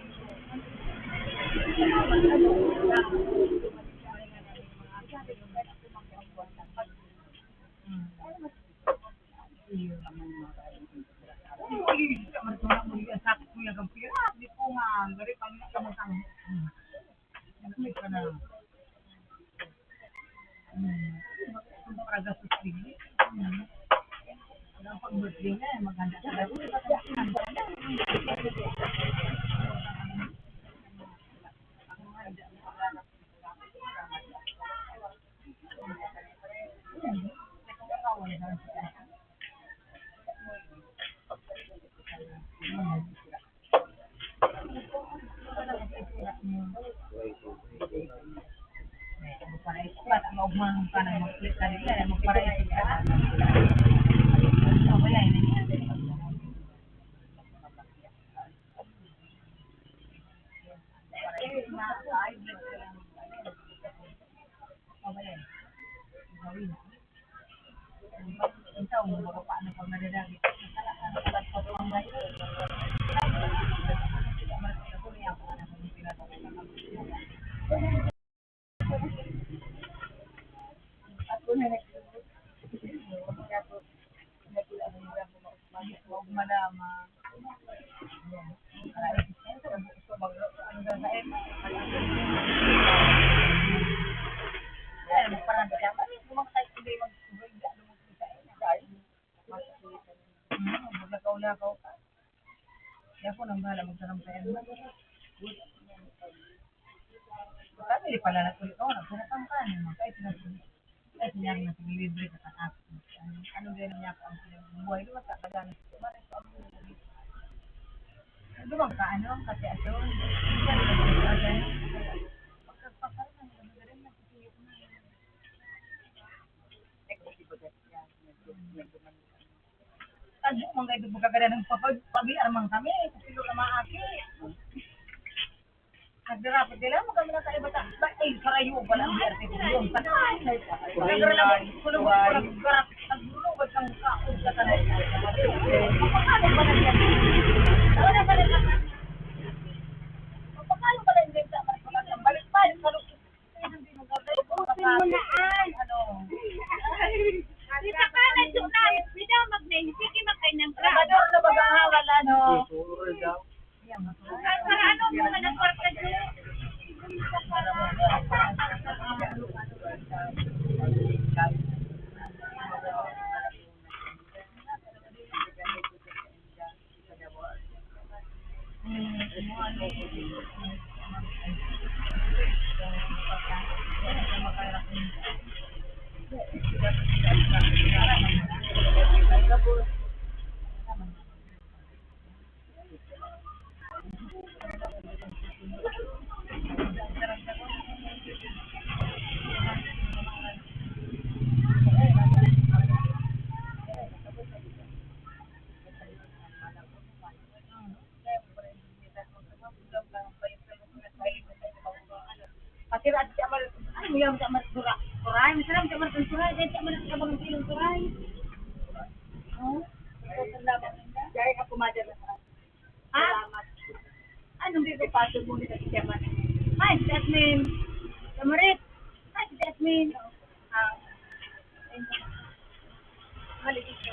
Maglakaw-lakaw ka. Kaya ako nang bahala magsarampayan mo. Kami di pala natuloy. Oh, nagsarapang ka. Ano, kahit na, kahit na, naglilibre ka sa taas. Ano, ano din niya ang pinagbuhay? Di ba, sa kagana? Dumang ka, ano, kasi ato. Pagkagpakal na, nagagaling na, kasi yun na. Ano, mga ito, magkagana ng papag-, pag-iarmang kami, sa pilo na maaki. Nagdarapot nila, magkami na sa iba ta-, ba-, ay, karayo pala ang B R T ko yun. Patay. Nagdarapot, kulong ko, nagdarap-, naglulugod ng kaon sa kanila. Mapakalo ba na yan? Ano na ba na yan? Mapakalo ba na yan sa mga balik pa, sa loob. Ubusin mo na, ay. Ano? Di pa ka na, Jonah. Di daw mag-, sige, magkainan ka. Salvador na mag-aawal, ano? Para ano mo nga nagkwarta, Jo? Pati ra, ati, Amar, ano mo yan, Amar, Sura-, Suray? Masarap, Amar, Suray. Dahil, Amar, sa kabang silong Suray. Oh, ito, salamat. Dahil ako, mother na sa. Ha? Salamat. Anong dito, pasok mo nito si Amar? Hi, Jasmine. Kamarit. Hi, Jasmine. Ah. Maligid ka.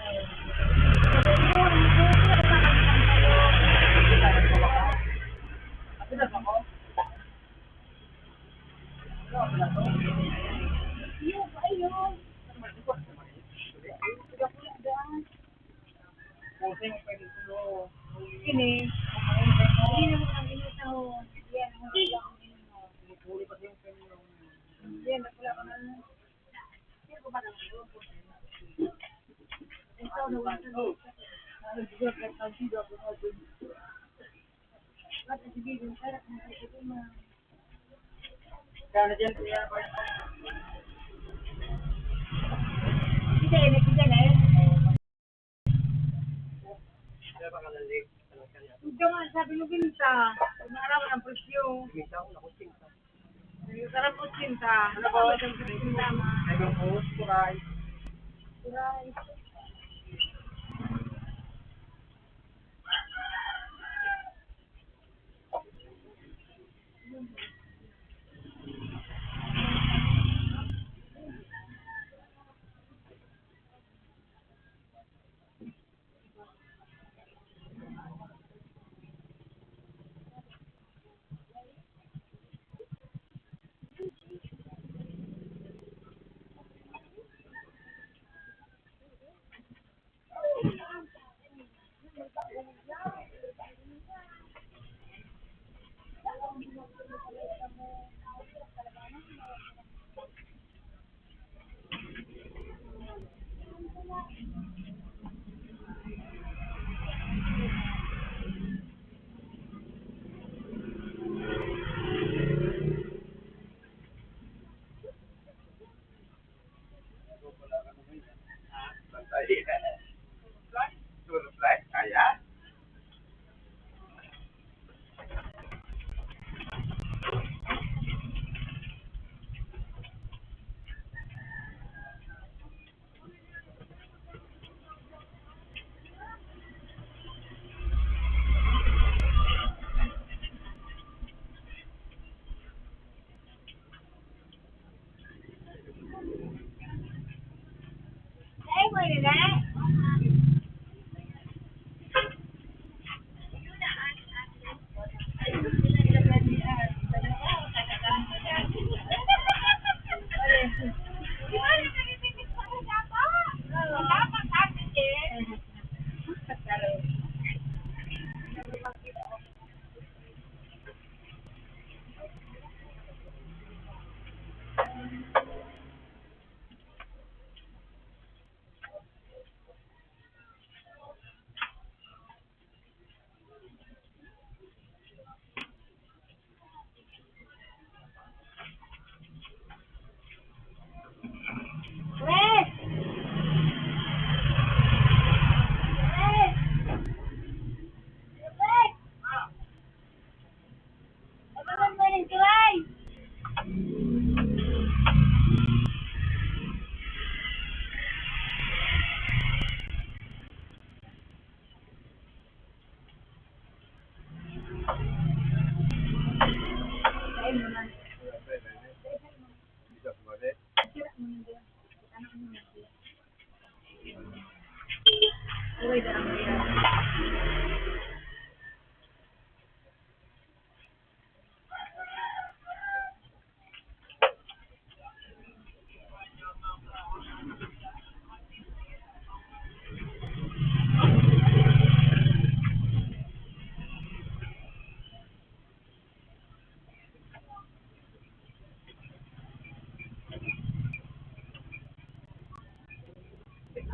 Iyo, ayo. Ini. Ini naman ang initaw. Yan, ang initaw. Yan, wala ka na. Ito nga, sabi mo, binta. Kung naarawan ang presyo. Sarap po, sinta. Ano po? Sinta, ma. May bang po? Kuray. Kuray.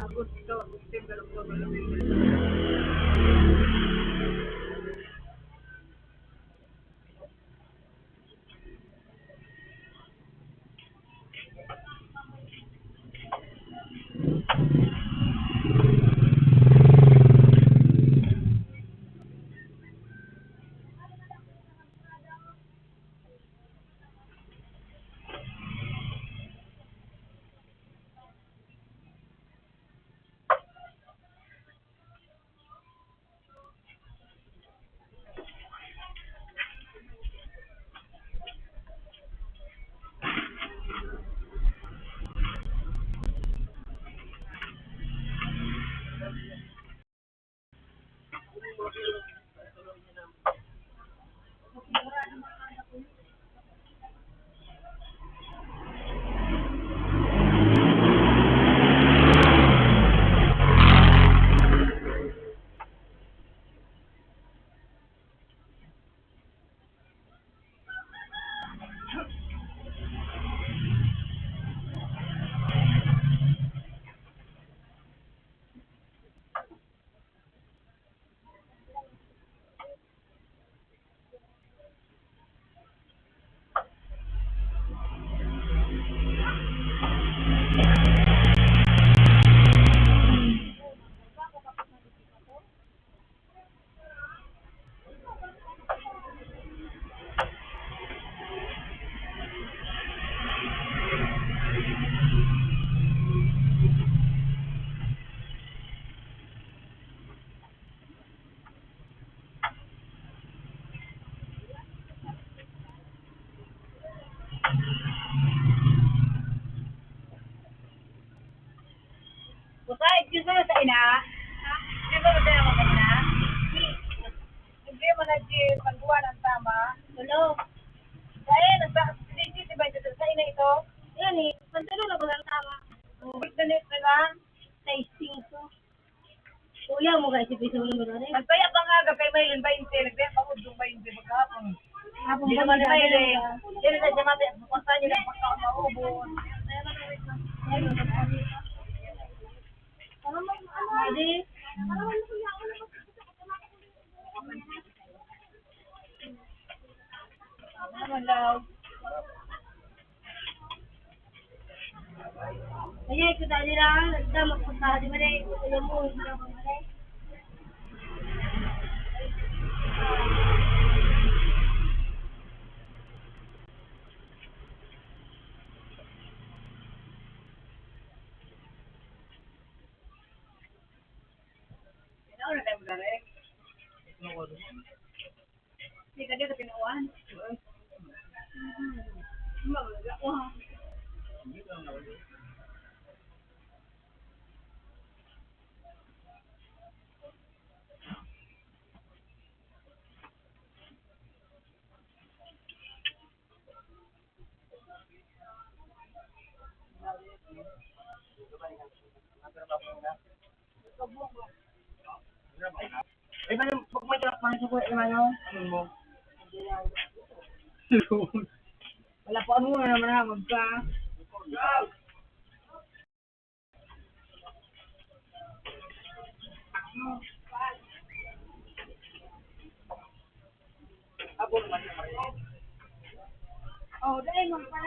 Agosto, September, October, November. Busa, excuse mo sa ina. Excuse mo sa ina, maganda. Hindi mo na di pagbuhan ang tama. Hello. Dahil nagpa-, hindi, hindi, di ba ito sa ina ito? Yan eh, pantalo na ba ang tama? Ang weak na net na lang. Testing ko. Kuya mo, guys, si Piso mo na rin. Nagpaya pa nga, gabay may limba yung tele, gabay pa udong ba yung di magkahapon? Hapon. Hindi ba naman nila eh. Hindi na siya mati, kung saan nila pagkaon maubos. Hindi. Ano, love? Ayan, ito tayo nila. Ito, magpunta ka di ba na yung kuya mo, hindi na ako mali. Hindi ka dito pinuwan. Magagawa. Eh, paano pag may truck, paano sa kuya, ano? Ano mo? Wala pa, ano na naman, ha? Magka. Oh, dai mo pa.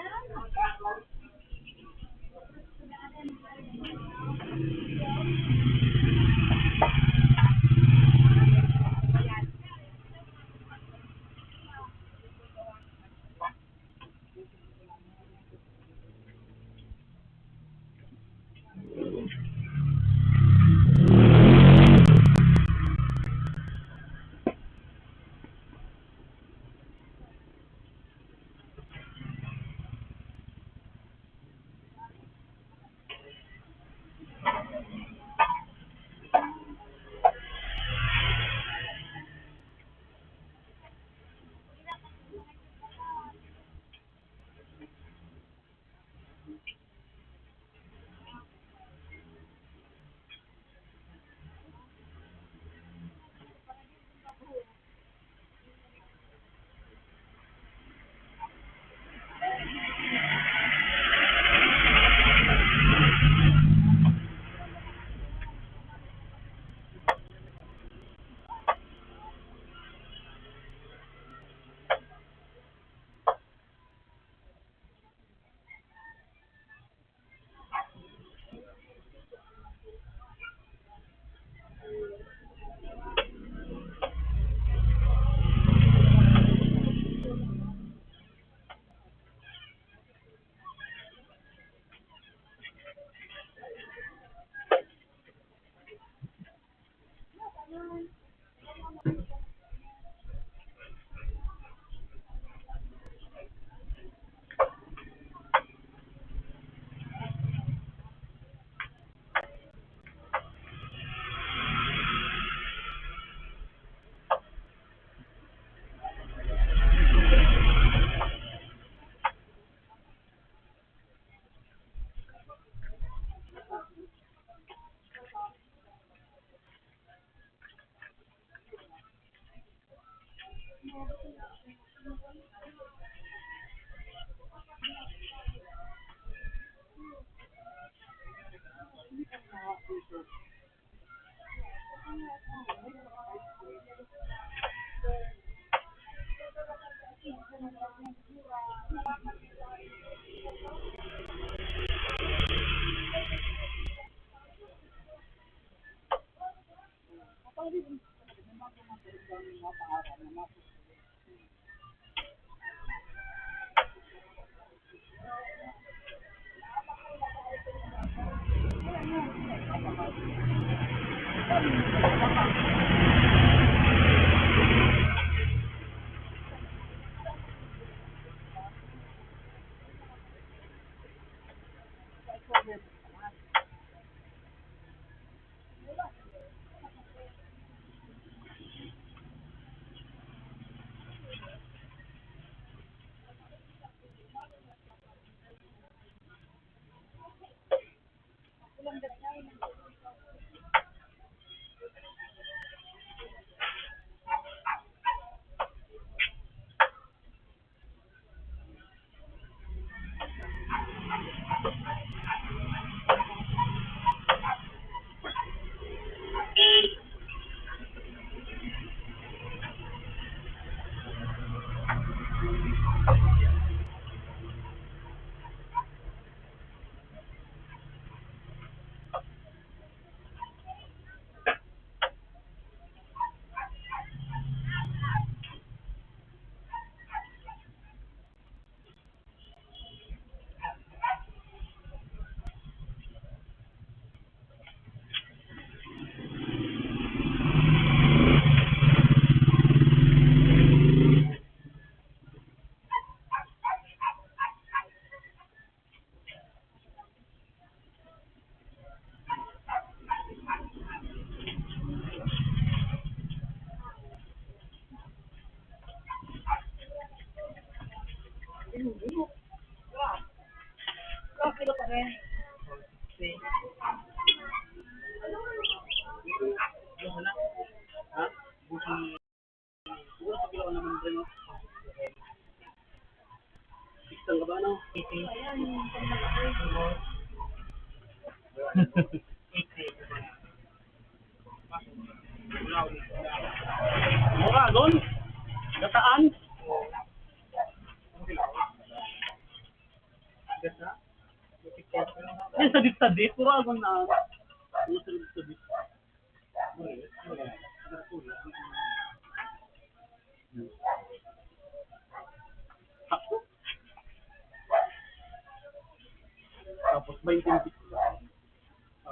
Mura, doon? Gataan? Gata? Yan, sadit-sadit. Puro agon na. Puro sadit-sadit. Sakto. Tapos, bainting,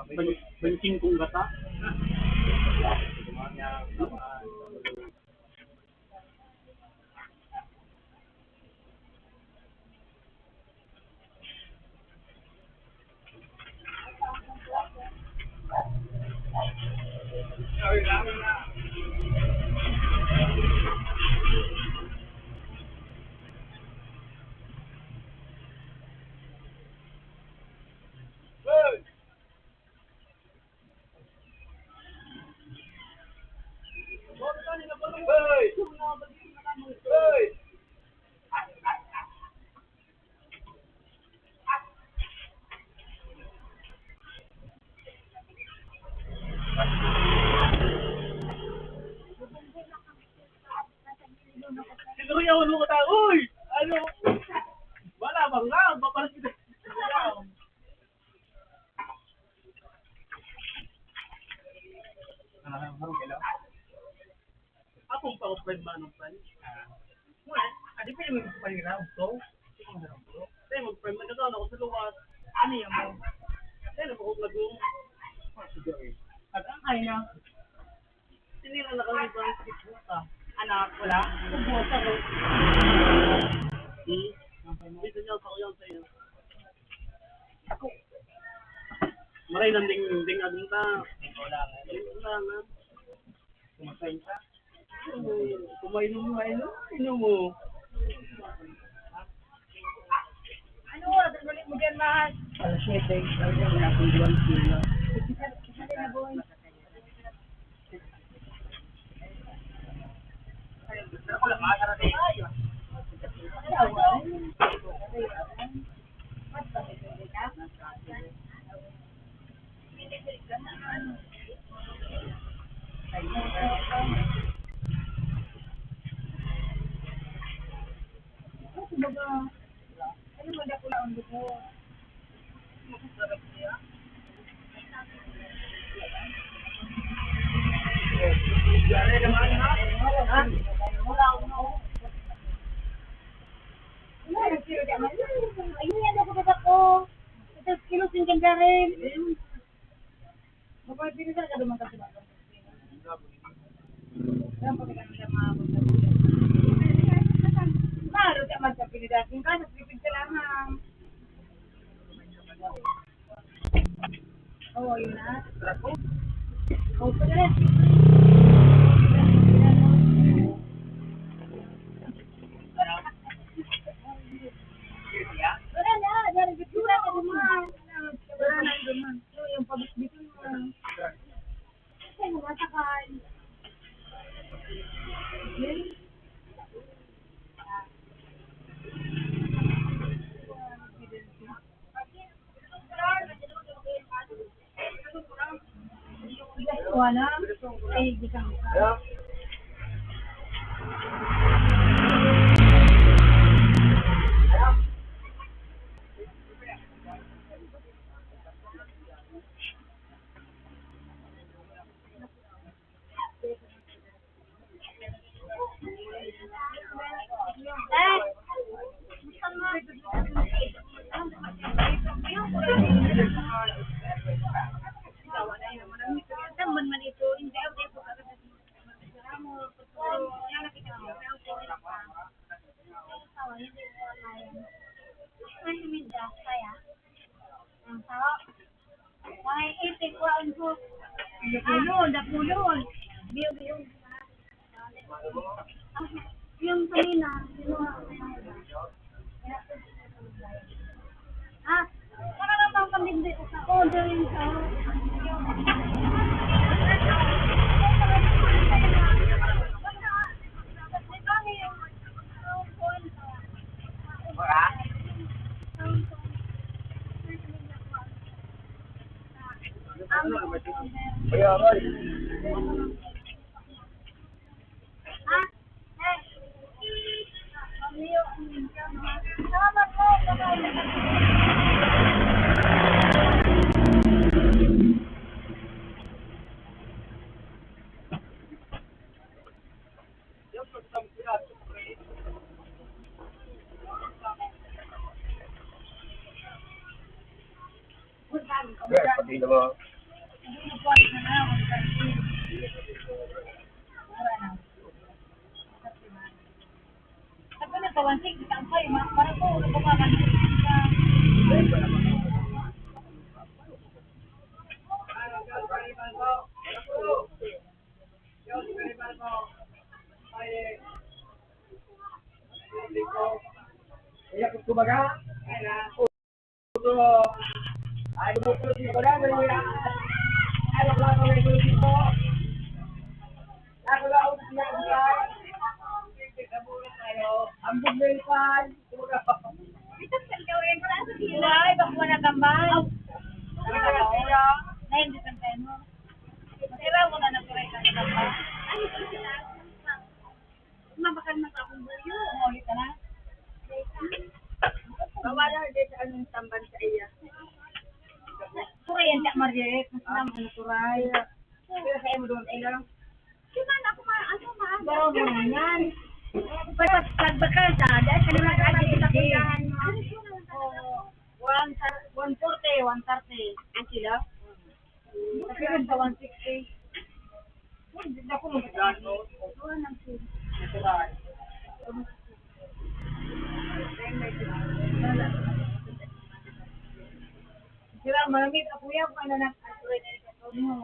bain-, bainting kong gata. Sinuriyawan mo ko tayo. Uy! Ano? Wala bang nga? Papalit kita. Akong pang-friend man ang friend. Wala. Adi pa yung paniraw. So, yung paniraw. Tayo mag-friend man ako sa luwas. Ano yan mo? Tayo na po kung nagong. Sige. At ang kaya. Tinira na kami sa Facebook, ah. Anak, wala. Kung bukas ako. Hmm? Dito niya sa uyang sa'yo. Ako. Maray nang ding, ding agong ta. Ding ko lang, ah. Ding ko lang, ah. Kumain ka? Oo. Kumainom, kumainom, inom mo. Ano oras ang balik mo dyan, mahal? Alas siyete. Alas siyete na, boy. Ayun, yan ako, baba ko. Ito, kilos yung ganda rin. Mabay, pinasal ka naman kasi, baka. Mahal ka man sa pinidasin ka, nagpipig ka lamang. Oo, yun na. Oo, pwede. Wala na, dahil bitsura ka naman. Wala na, naman. Yung pabitbitin mo. Kasi wala sa kan. Wala. Ay, di ka. Ang tao. Mga itik, kuhaan ko. Dapulon, dapulon. Yung, yung, yung kanina, yung, ah, para lang bang pambindi ko sa order yung sa, Yes, pati naman. Ay, ambog na ipan. Ay, bako na tambal. Ay, hindi pantay mo. Kailangan mo na nagkuray ka na tambal. Mabakal na sa akong buyo. Umulit ka na. Bawal na dito ang tamban sa iya. Kuray yan, Tia Mariet. Mas naman ang kuray. Pero sa imo doon, ilang? Di man ako ma-, ano, ma-, Pero mo na yan. Pag, pag, pagbakal ka, dahil ka naman agi sa tindahan mo. Oo. One thir-, one forty, one thirty. Ang kilo? Kasi yun sa one sixty. Uy, naku, magkano? One ang kilo. Natural. Sila, mamit, ako yan, kung ano na, ano,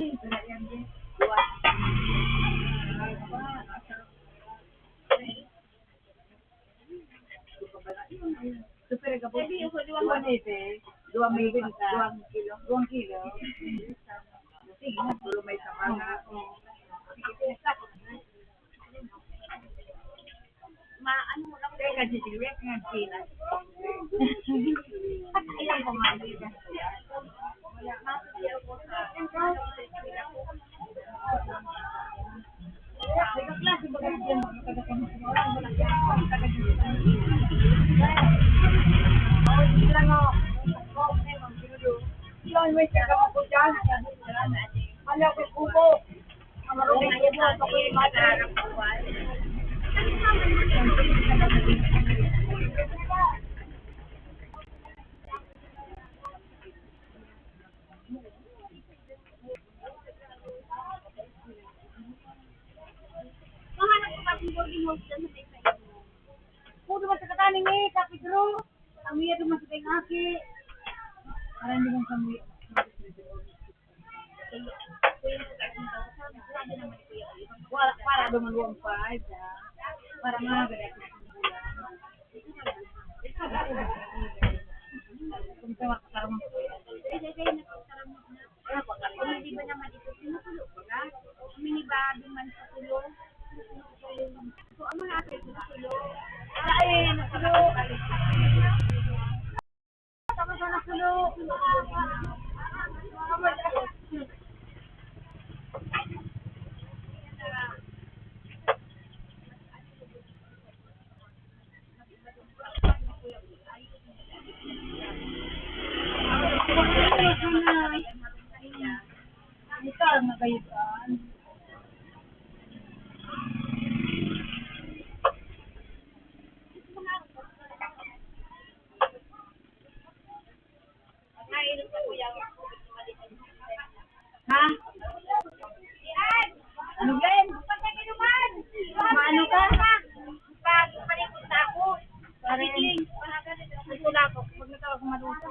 Duwa. Super gabos. Duwa, duwa mil, duwa kilo. Duwang kilo. Sige na, pero may sabanga. Oo, oo. Maano mo lang. Teka, si Juliet nga, Gina. Ilang pamangkin ka? Mahanap ko kasi boarding house dyan sa may side mo. Kung duman sa kataning eh, sa Pedro, ang iya duman sa kayong aki. Parang duman sa may, wala, para duman one five, ah. Para mga ganito. Kung sa mga kasama mo. Kung hindi ba naman ito, sinusulo ko na. Minibado man sa tulo. So, ang mga ate, sinusulo. Ay, nasulo. Tapos na nasulo. Ito ang nagayutan. Ha? Ano, Glenn? Maano ka? Pag palipot na ako. Pare. Ito na ako. Pag natawag ko, maluto.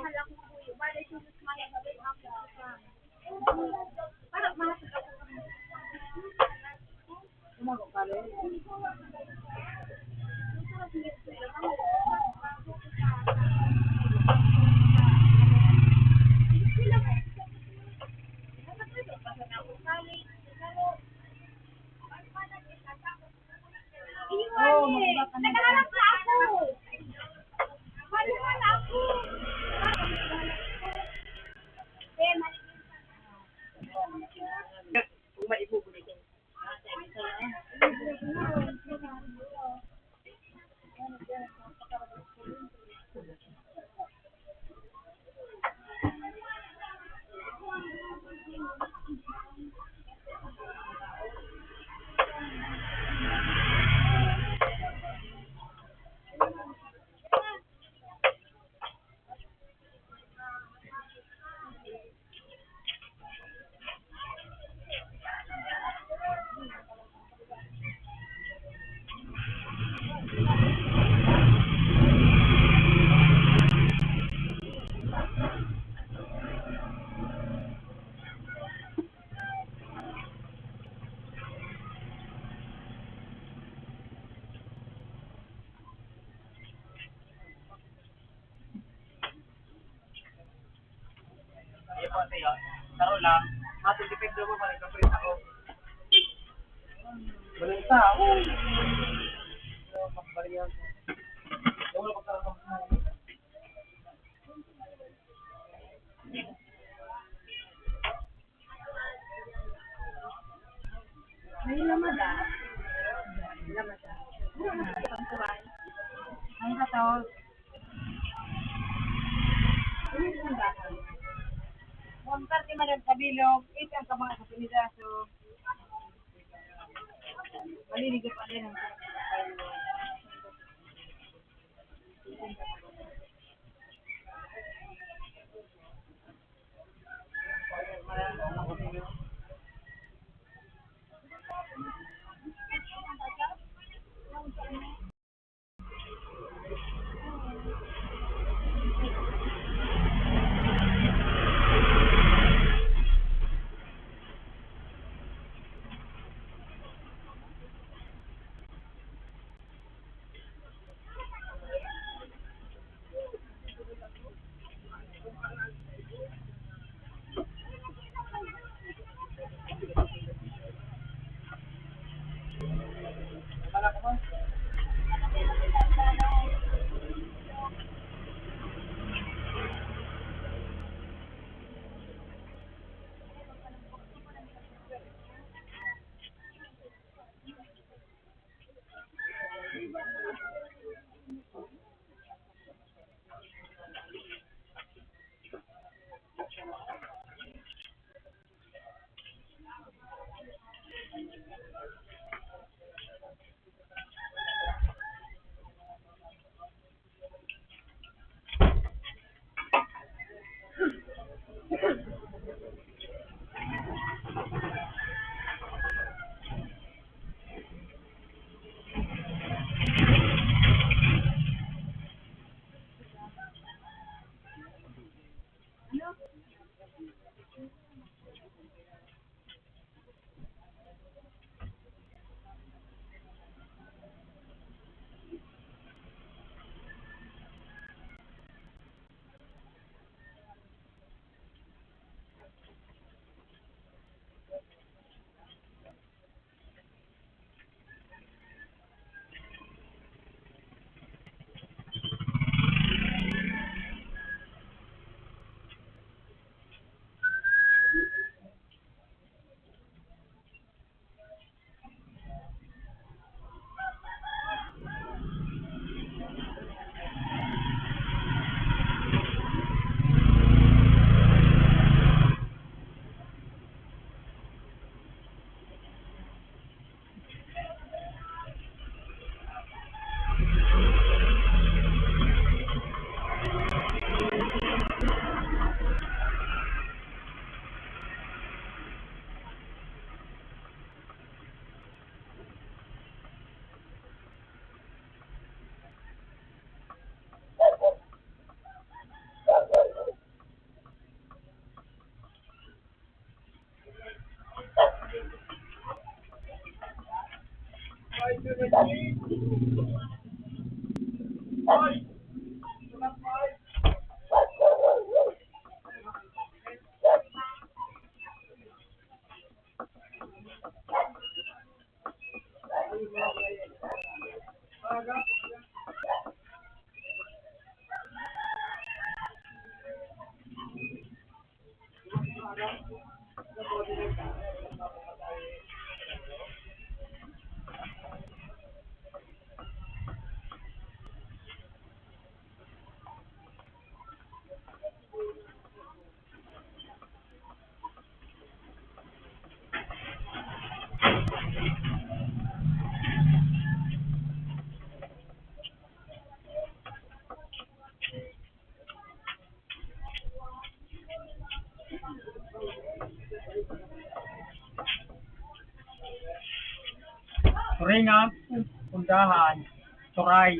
Para mahal ako. Naghahanap na ako. Maluhan ako. Kung may ibubulit. Iyo po, sir. Karon lang, matindipid daw mo, balik ka, print ako. Walang tao. Pero, pagbarya. Yung mga pagkaroon ng May lamada. Lamada. Ang katawan. Ang parte man ang kabilog, ito ang kamang sa pinidaso. Maliligo pa rin ang Turingan, pundahan, turay.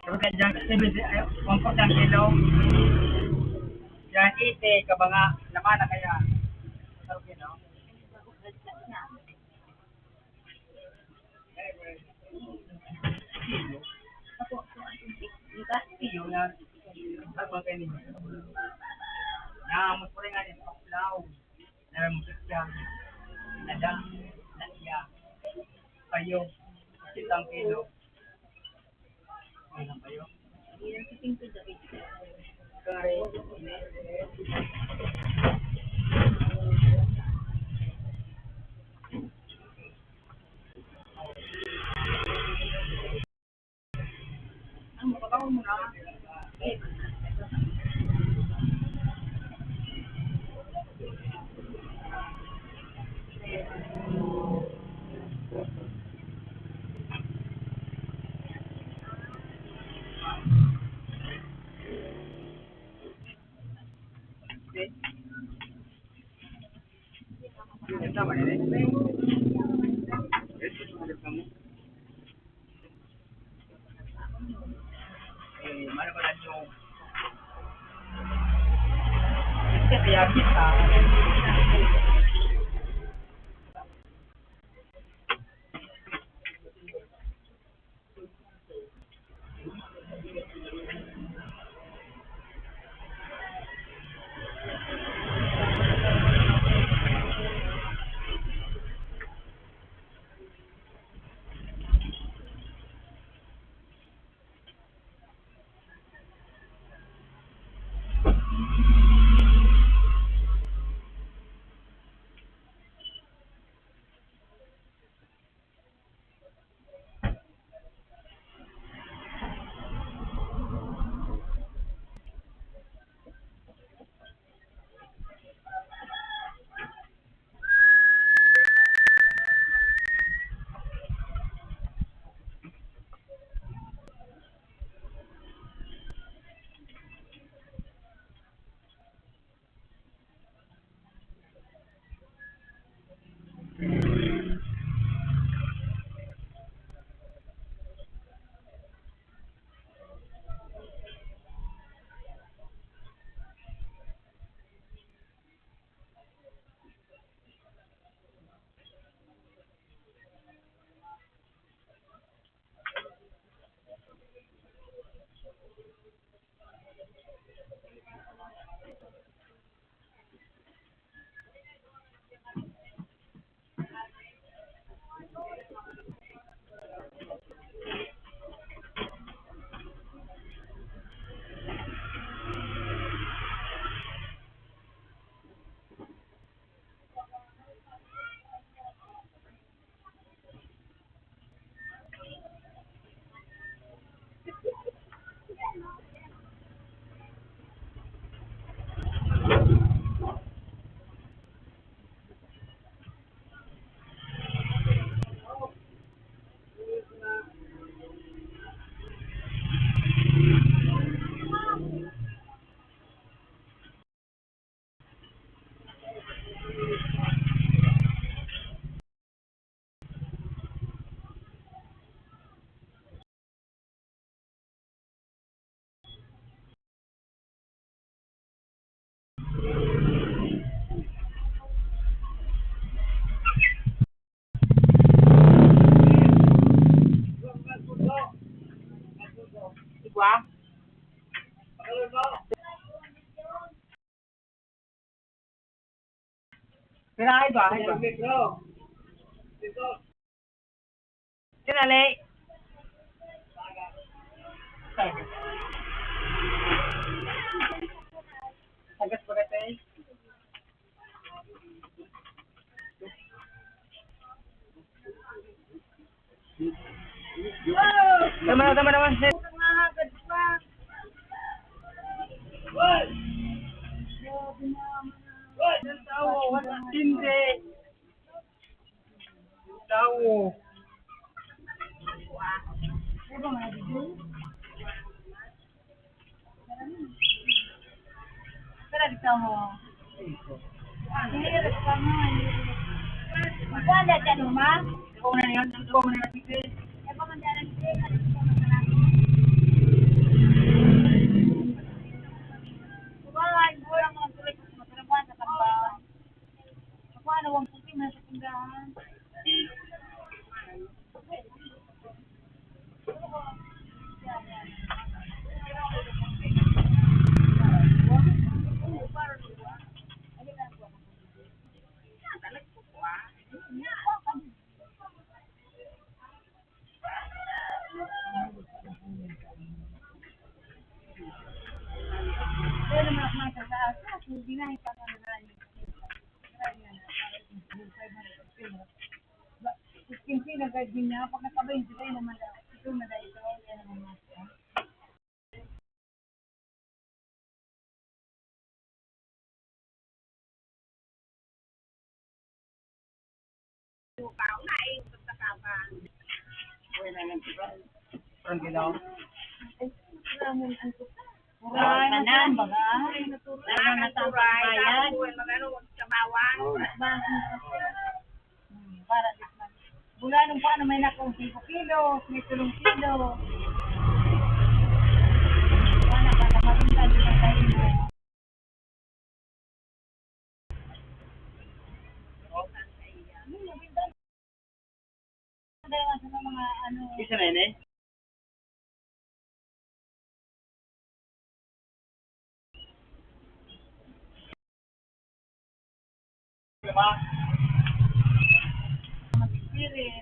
Sabi ka dyan, seventy, eh, one forty ang kilo. Yan, eighty, kabanga, laman na kaya. Sarap yun, no? Kilo. Kilo na. Ang mga ganyan. Yan, mas pala nga rin, paklaw. Narambit siya. Nadang na siya. Payo. Sitang kilo. Ano payo? Ang makabaw mo na. Pirahay ba? Ay ba? Tinali. Tagas baga tayo. Tama na, tama naman. Ang tawo, wala. Hindi. Tawo. Pero dito mo. Hindi, dito mo. Magkano dyan, ma? Ikaw na yun. Ikaw na yun. Ikaw na yun. Ikaw na yun. Ikaw na yun. Ako, ano, wang puti na sa tindahan. Pero mga, mga sa taas, hindi na ipapamahal. Kinsi na gad niya, pagkakabay, hindi kayo naman daw. Ito na daw ito, yan ang mga. Ang ginawa. Natural na natural. Natural na natural. Para di man. Bulanon pa, ano, may nakong singko kilo, may tulong kilo. Wala ka na marinda, di ba tayo? Dahil sa mga ano. Isa na yun eh. Diba? Mag-spirit.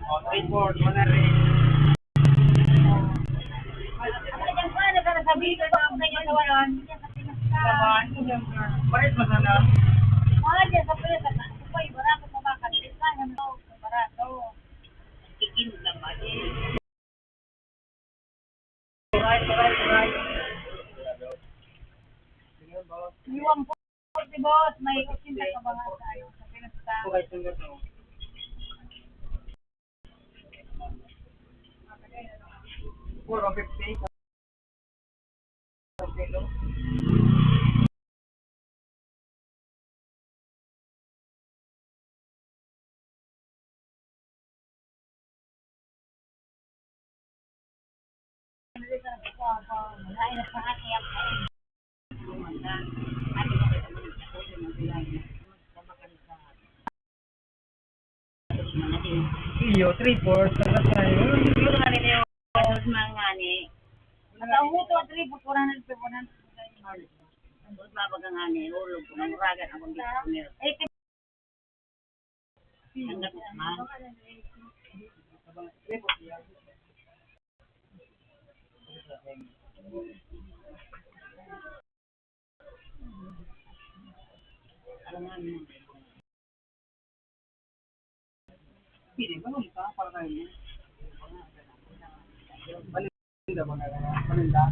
O, three, four, one na rin. Ano yan pa? Nagkakasabi ko pa ako sa inyo sa wayan. Naman, pares mo sana. Mahal yan sa pwede sa barato pa ba? Kanil ka, ano, barato. Chicken naman. Right, right, right. Iwan po si boss, may osinta ka ba nga tayo sa pinasta? Four fifty. Iyo, three fourths, tagas tayo. Yun nga rin yung mga ngani. Ang uto at three fourths, one hundred to one hundred. Ang babaga ngani, hulog ko, manguragan, ang pagkakit. Ang ganda naman. Paninda, mga paninda.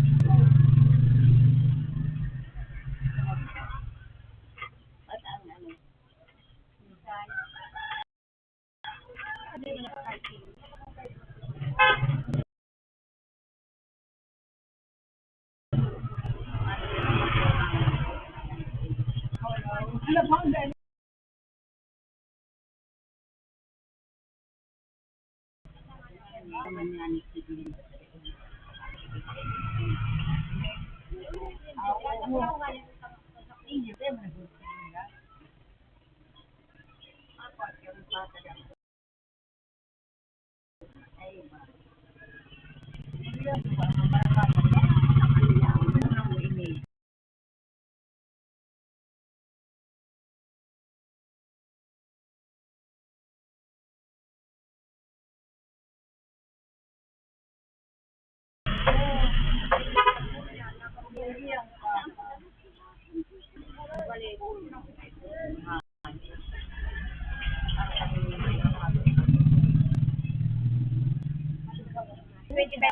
Twenty-five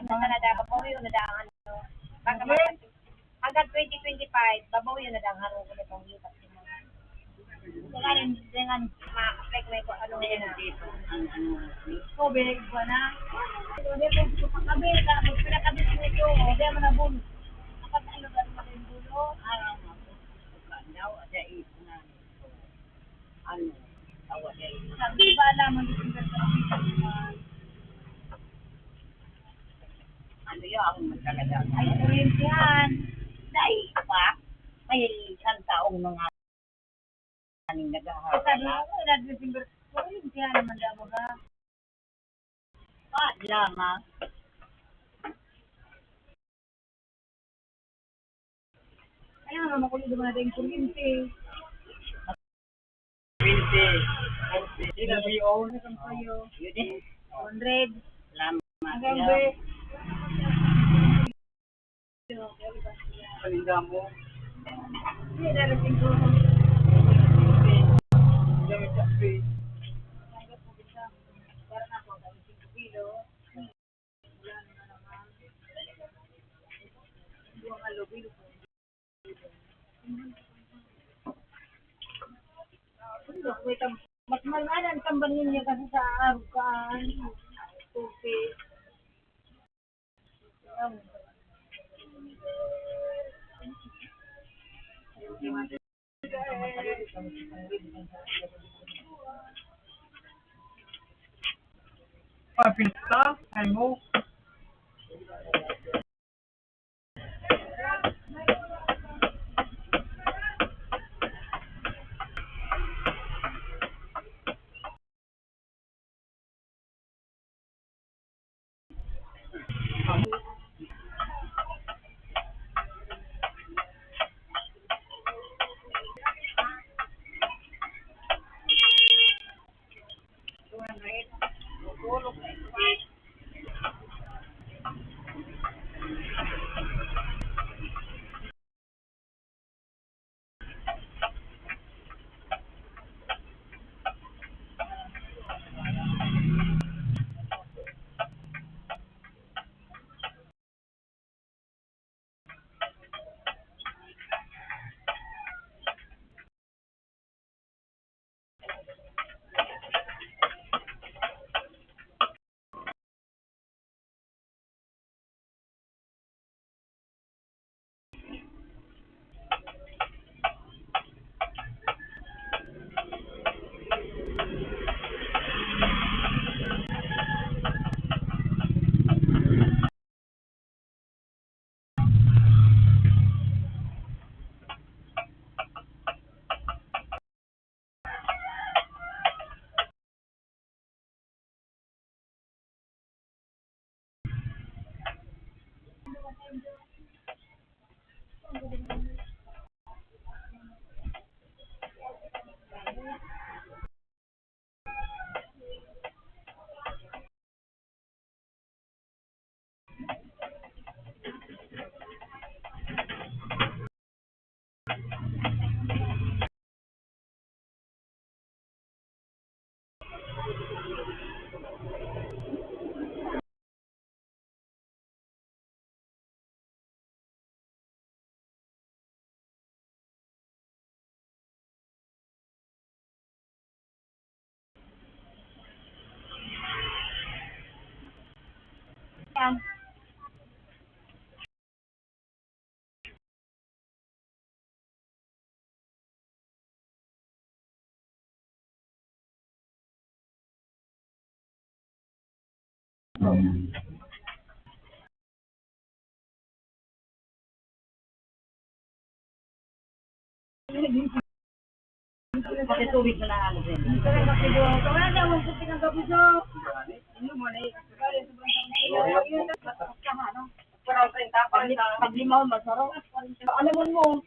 na talaga, babawi ko na lang ang ano. Baka hanggang twenty twenty-five, babawi na lang ang ano, ulit ang lipat. Kailangan, kailangan ma-apply ko may kung ano na. Ang ano, tubig, buwan na. Hindi ko pagkabit, tapos pinakabit mo ito, hindi mo nabun. Dapat ano ba naman yung dulo? Ah, ano, ada ito na. Ano, tawa niya yun. Sabi ba lamang dito sa ano yun, ako man talaga. Ay, kuryente yan. Dahil pa, may isang taong mga aning naghahawa. Sabi mo, wala din finger. Kuryente yan naman daw, ha? Pa, lamang. Kaya nga, makulit naman natin yung kuryente. Twenty. Twenty na B O. Ano kang kayo? Yun eh. Hundred. Salamat. Hanggang be. Paninda mo. Hindi, darating ko. Gamit sa free. Parang ako, dami singko kilo. Mas manganan kan banin niya kasi sa arugaan. Tupi. Papista, ay mo. Pati tubig na lang, ano, din. Wala daw, ang puti ng gabuso. Pag, pag lima, masarap. Alam mo mo.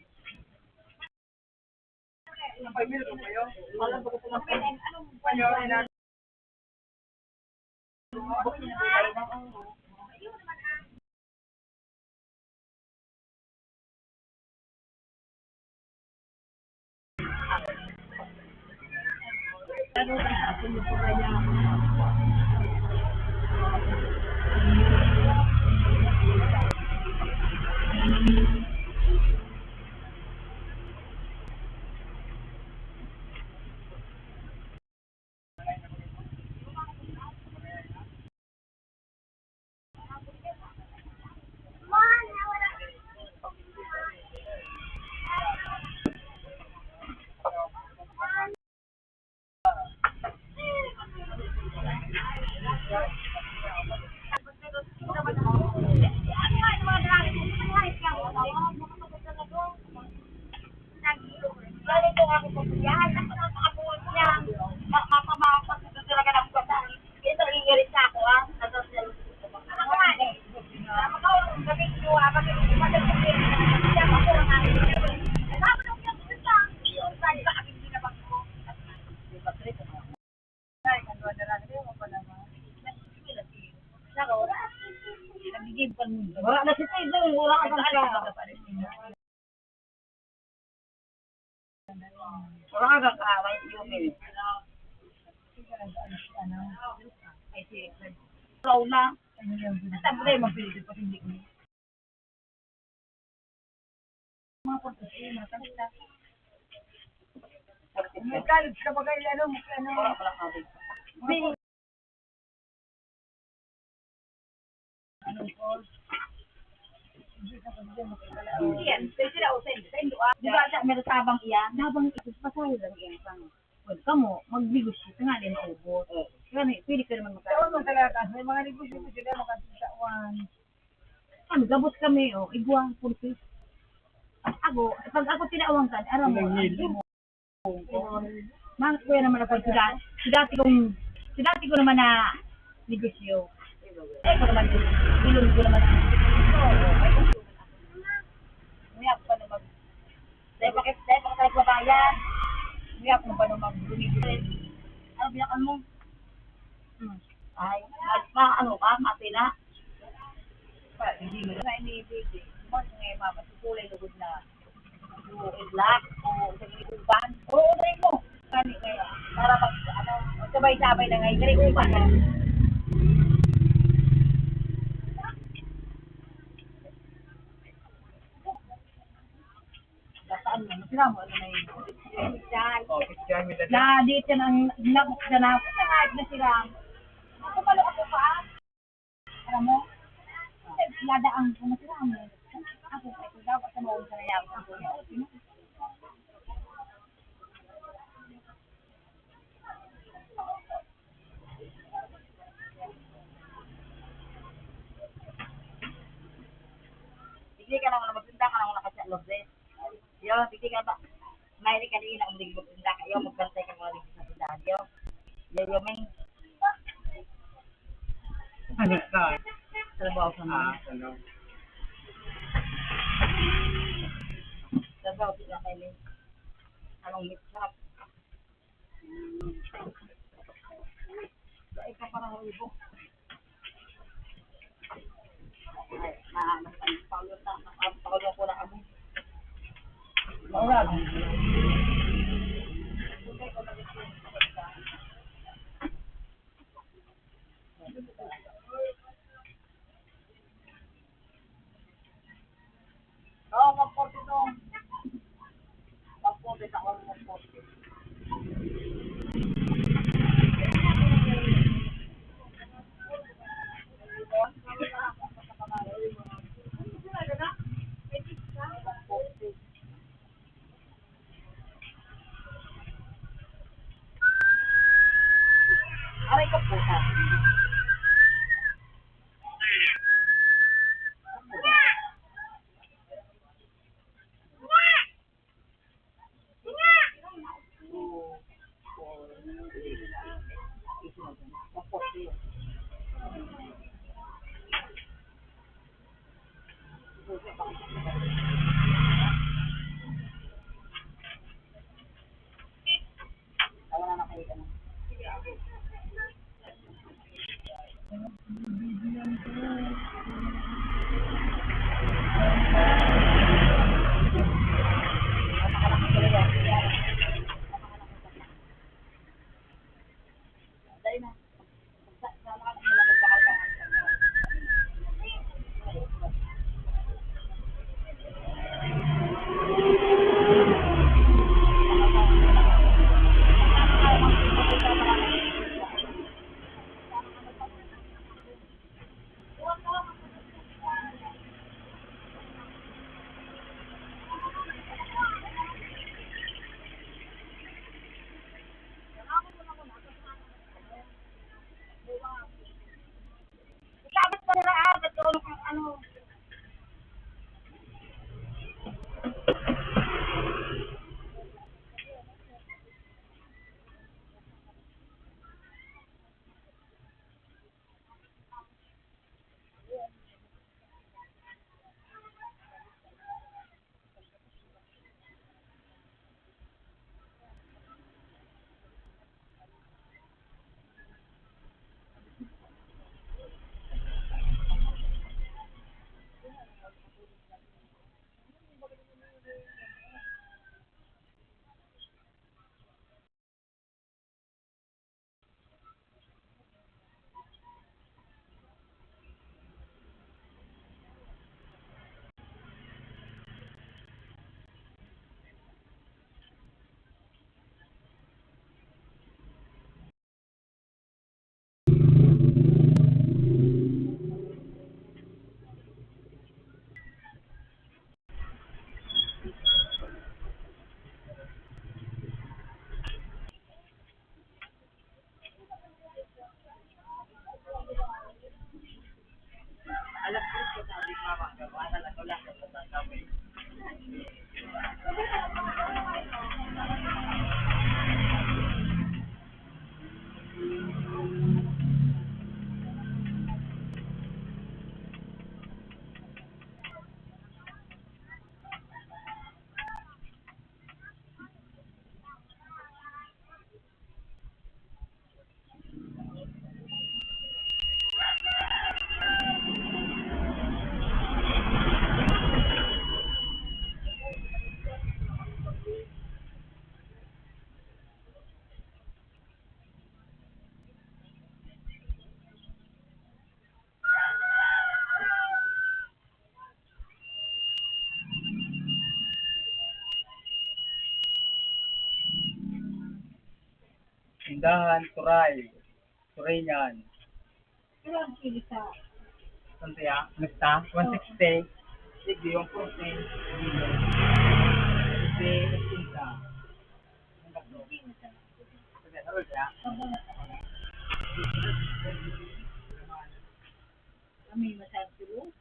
Wala na si Pedro, wala ka sa. Wala ka sa, may email. Ikaw na. Ang problema, pwede pa hindi ko. Mga pagkakas, mga kanta. May college ka ba kayo, ano, ano? Wala, wala, wala. May, anong course? Hindi ka pa dyan, makikala. Hindi yan. Pwede sila, o, send, send, ah. Di ba, sa, meron tabang iyan? Tabang ito, pasahe lang iyan, pang, pwede ka mo, magnegosyo, sa nga din maubos. Oo. Kaya may, pwede ka naman magkano. Ikaw naman talaga, may mga negosyo ko sila, makatitawan. Kami, gabos kami, o, igwa, pulpit. Ako, pag ako tinawag ka, aram mo, Ilang ang hilo? Mga kuya naman ako, si da-, si dati kong, si dati ko naman na negosyo. Eh, ko naman, ilon ko naman. Oo, ay, kung may ako pa naman. Dahil bakit, dahil bakit tayo babayan? May ako pa naman, bumibili. Ano, biyakan mo? Hmm. Ay, ma-, ma-, ano ka, mati na? Pa, hindi mo na inibig eh. Mas ngay mama, si kulay lugod na. O, black, o, sa iniuban. Oo, try mo. Kani kaya, para pag, ano, sabay-sabay na ngay, kani uban na. Dapat ano, sila mo, ano na yun? Pichay. Oh, pichay, may dada. Na, di siya nang hinabok siya na, sa kahit na sila. Ako pala, ako pa. Alam mo? Lada ang pumasira mo. Ako, ito daw, sa mga sa layaw. Ako, hindi ka lang, magtinda ka lang, nakasya, Lourdes. Yo, hindi ka ba? Mahilig ka din, ako, hindi magtinda kayo, magbantay ka mga sa tindahan, yo. Yo, yo, may Ano ka? Trabaho ka na. Ah, ano? Trabaho sila kayo. Anong mix up? Ay, ka parang ibo. Ay, ah, paulo na, paulo ko na kami. Maulan. Oo, mag-forty to. Mag-forty sa oras, mag-forty. Aray ko, puta. Dahan, turay. Turay niyan. Pero ang kilo sa... Saan kaya? Mista? One sixty. Sige, one forty. Sige, eighty. Ang tatlo. Sige, tuloy kaya? Kami masyado.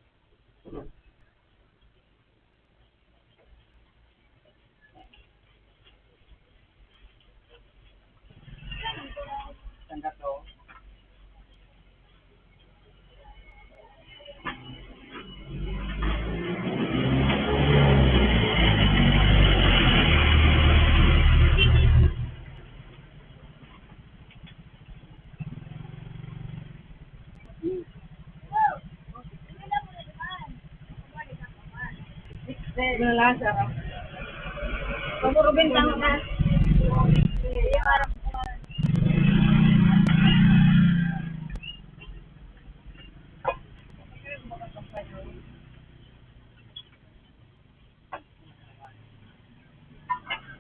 Wala, sir. Pag-urubin ka na.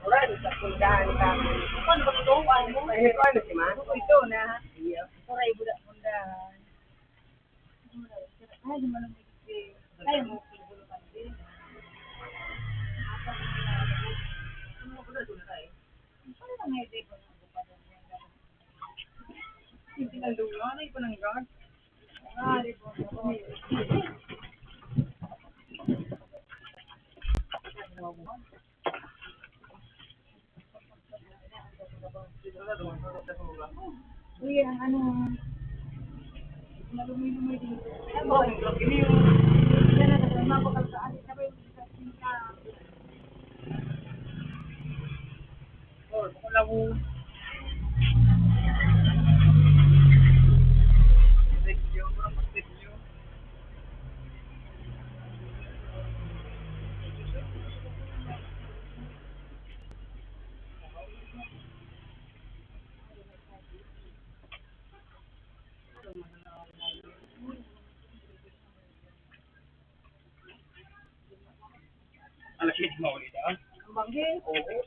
Oran, sa pundahan ka. Kung ano ba ito? Ano ba ito? Ano si Mano? Ito na. Iya. Oray, budak pundahan. Ay, di man ang... Ay, mo. Ano ba ito? Ano ba ito? Hindi na luwa, ano yung panangga? Ah, di ba? Uy, ang ano, malumay-lumay din. Ano ba? Yan ang nagmamahal sa akin. Sabay mo sa akin ka. Oh, bako lang, oh. Thank you, bro. Thank you. Alas siyete mauli na. Ang banggi? Oo.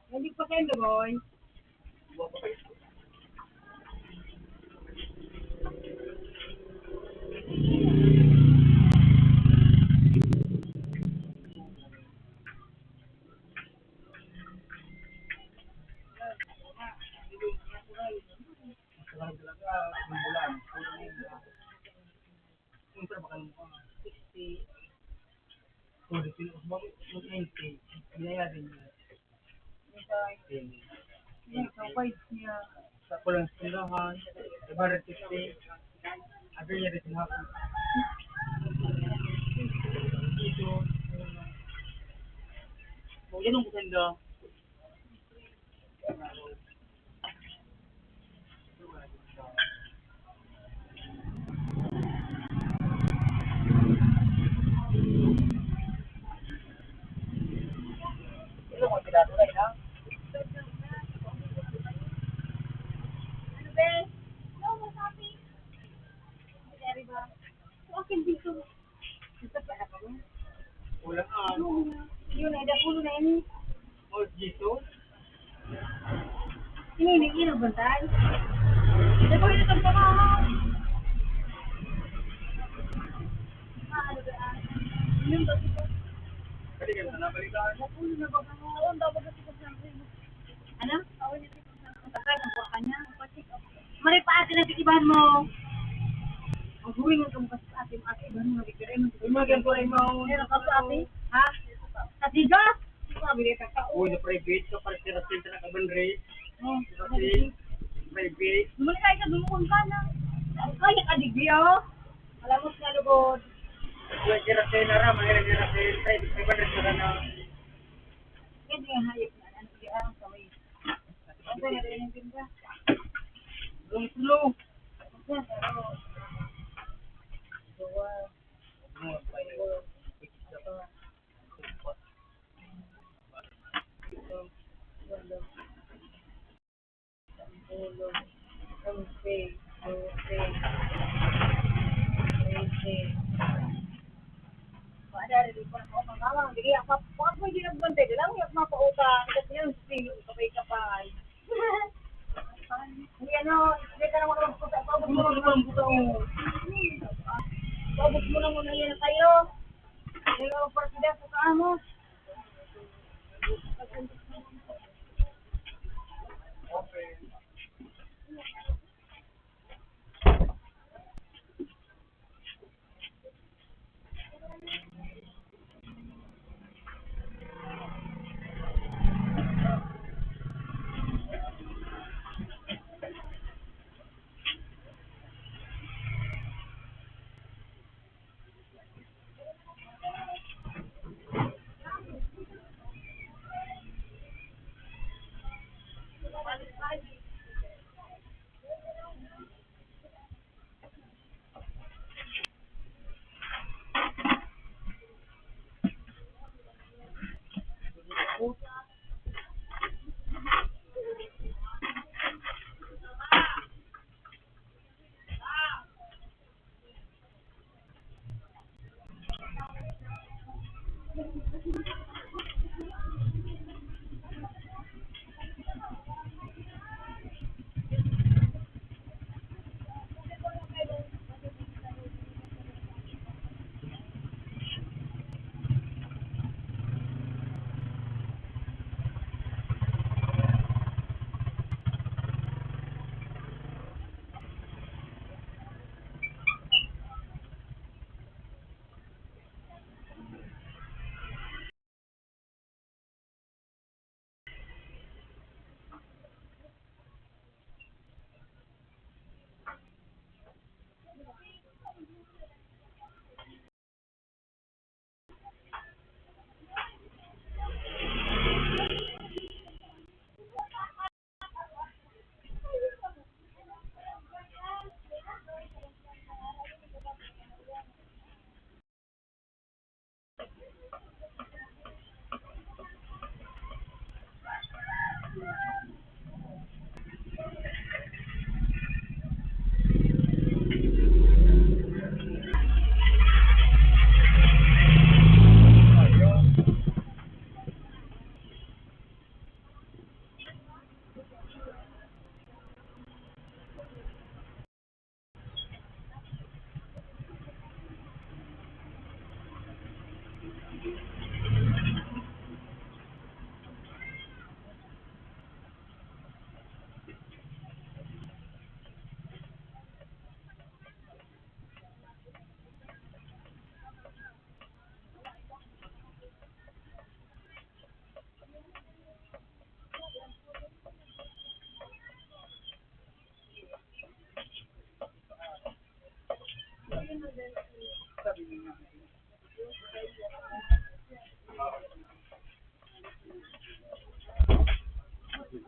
Hindi pa kayo, boy. Sixty. Kung di sila, mag-, mag-ninety, binayad din nila. Ten. Yung sa five niya. Sa kulang sa tindahan, five hundred fifty. Abi niya rin hapon. Dito, ano na. O, yan ang maganda. Wala, ah. Yun, ay, dakulo na ini. Oh, Jesus. Ini, ini, bantay. Dakulo na itong tama, ha? Ah, ano ba, ah? Yun ba, ito? Pwede ka na nabalikan. Dakulo na ba, ano? Ano? Ang tagal ng buwan niya. Mari pa ate na tikiban mo. Ang buhay ng kamukas sa ate, ate, iban mo, nagkikira mo. Yung mga ganito ay mga Meron ka pa, ate? Ha? Sa tigas? Sabi niya, kakao. Uy, na private ka, parang sira sa na kabanre. Oh, kasi private. Bumalik ka, dumukon ka na. Kaya ka, digdi, oh. Alam mo, sa lugod. Uy, sira sa na ra, mga sira sa private, kabanre sa na. Yan yung hayop na, ano, yung arang kamay. Ang ganda rin yung ganda. Slow, slow. Ang ganda, oh. Dua. Tatlo. Apat. Lima. Walo. Sampulo. Onse. Dose. Trese. Wala, dili pa ako mamawang. Dili, ako, ako, hindi nagbantay. Dala mo yung mga pautang. Kasi yun, sino, kapay-kapay. Hindi, ano, hindi ka naman magputa. Paubos mo naman ang puta, oh. Paubos mo naman na yan tayo. Hindi ka magpartida sa kaamos.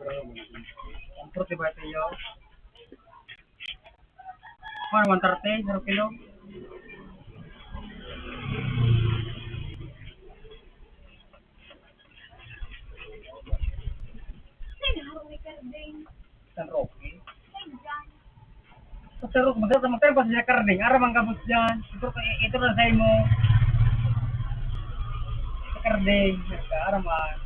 Ang forty ba ito yun? One, one thirty, per kilo. San Roque. San Roque, magsa-, magsa-, magsa-, sa Karding, aram ang gabos dyan. Ito, ito lang sa imo. Sa Karding, aram ang.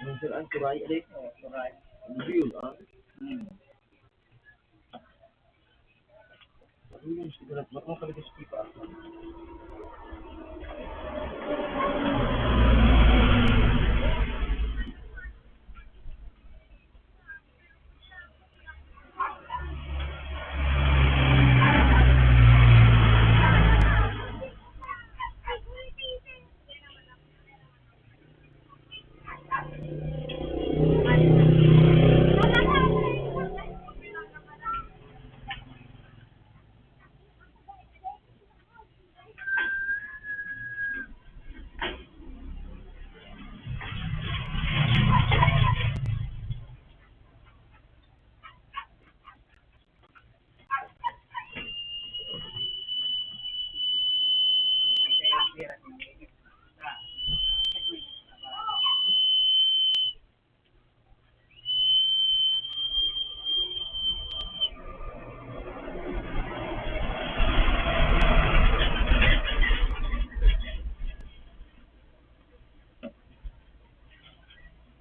Minsan ang turay, adik. Oo, turay. Ano yun, ah? Hmm. Ano yun, sigaret? Ba't ang kaligas kita?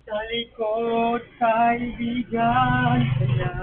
Sa likod, kaibigan ko na.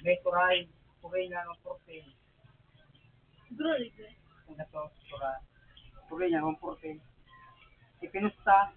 May turay, turay na ng protein. Ang gato, tura. Tuloy niya, one forty. Ipinusta.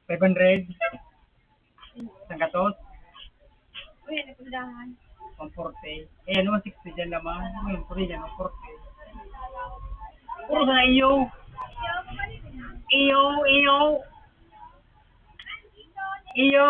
Five hundred? Sanggatos? Uy, ano tindahan? One forty. Eh, ano, one sixty dyan naman. Ano yung puri dyan? One forty. Puro na iyo. Iyo, iyo. Iyo.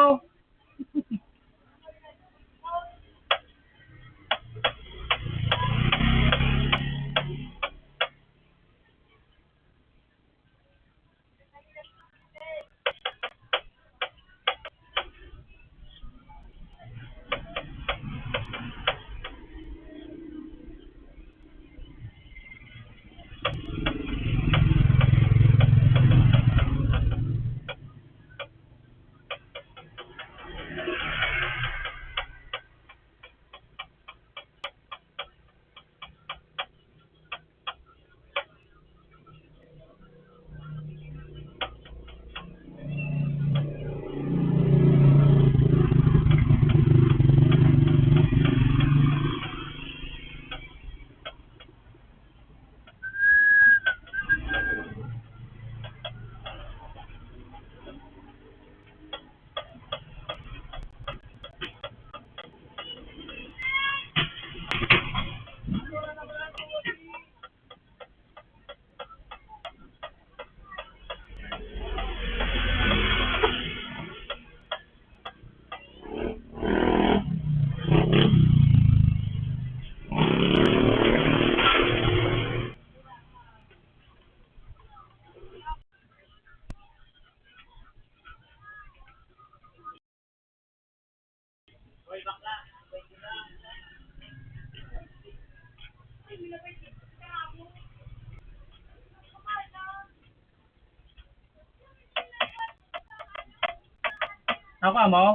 Ako, amo?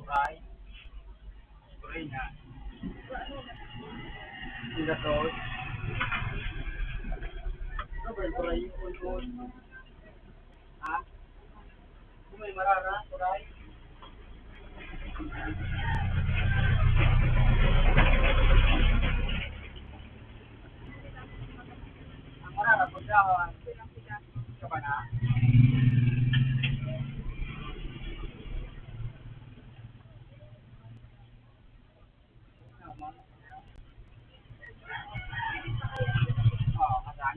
Uray. Uray na. Sila to. Ano ba yung uray? Ha? Kung may marara, uray. Ang marara, pagkawan. Ka ba na? Oo, asan?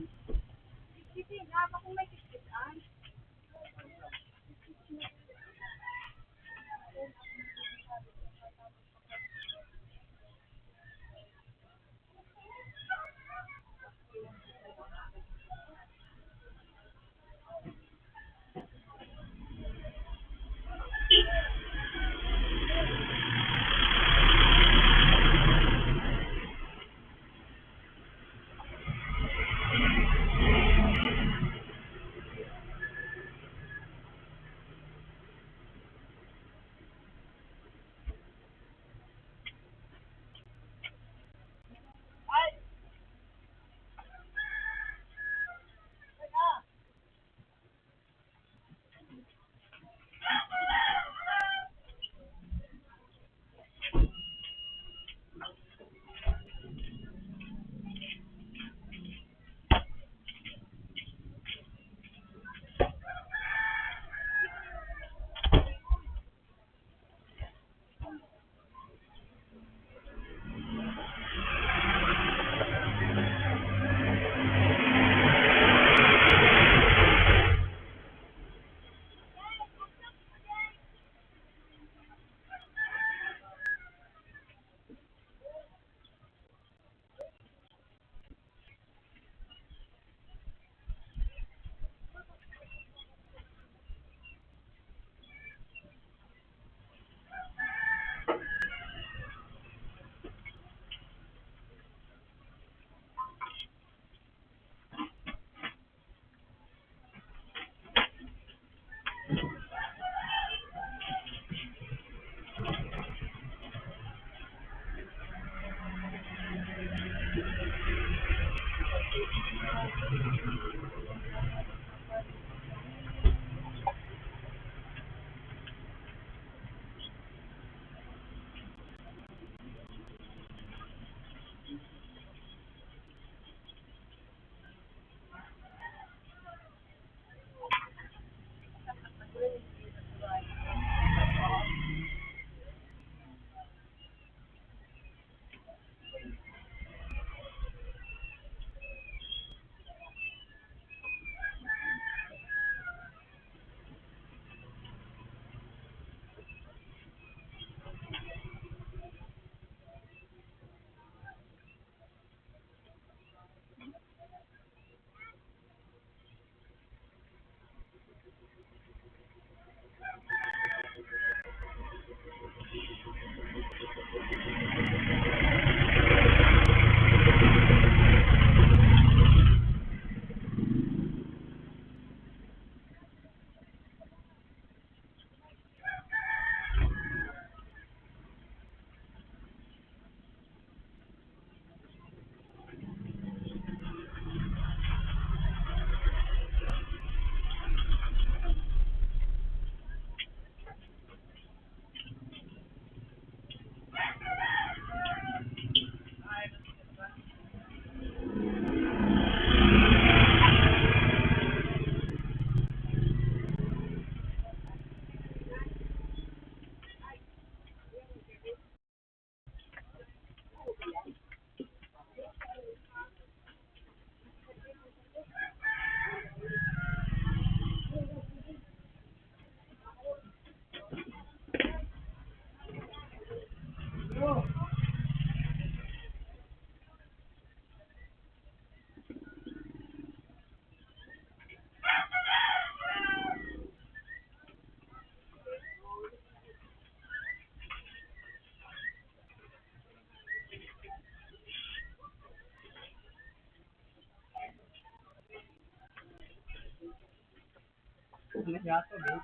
Ano siya to, babe?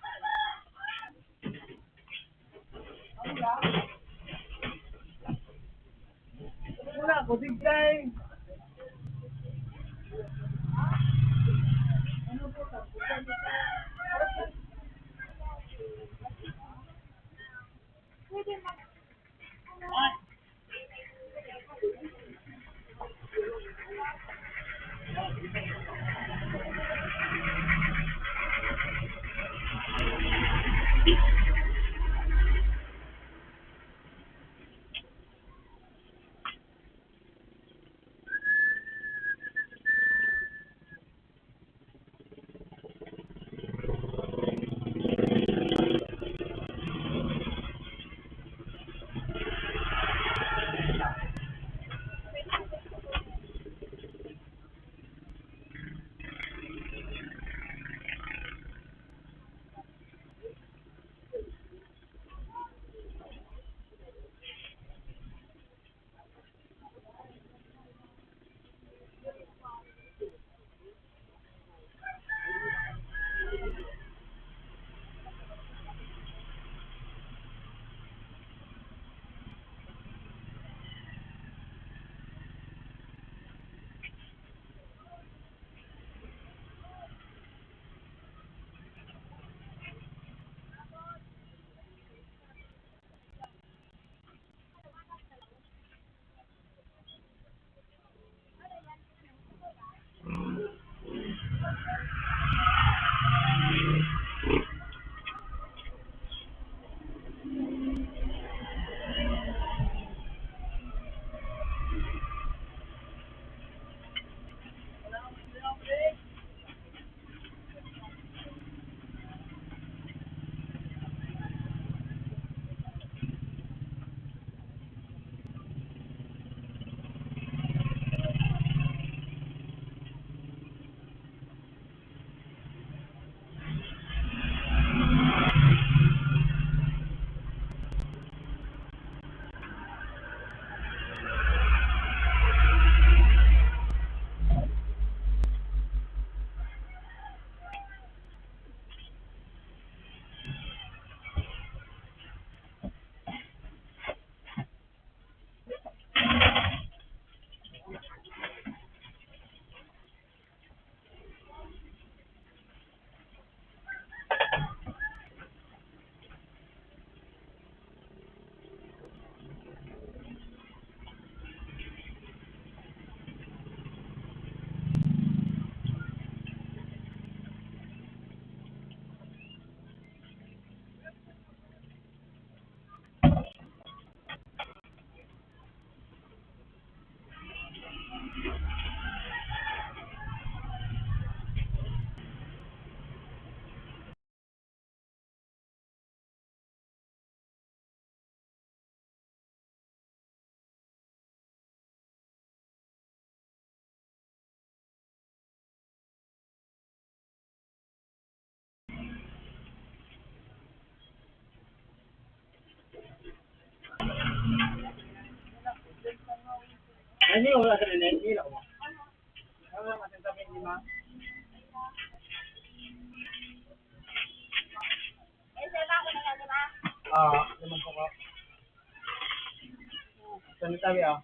Wala ko, digday. Ano yung oras na nila? Ano yung oras na nila? Ah, naman po ko. Saan tayo, ah?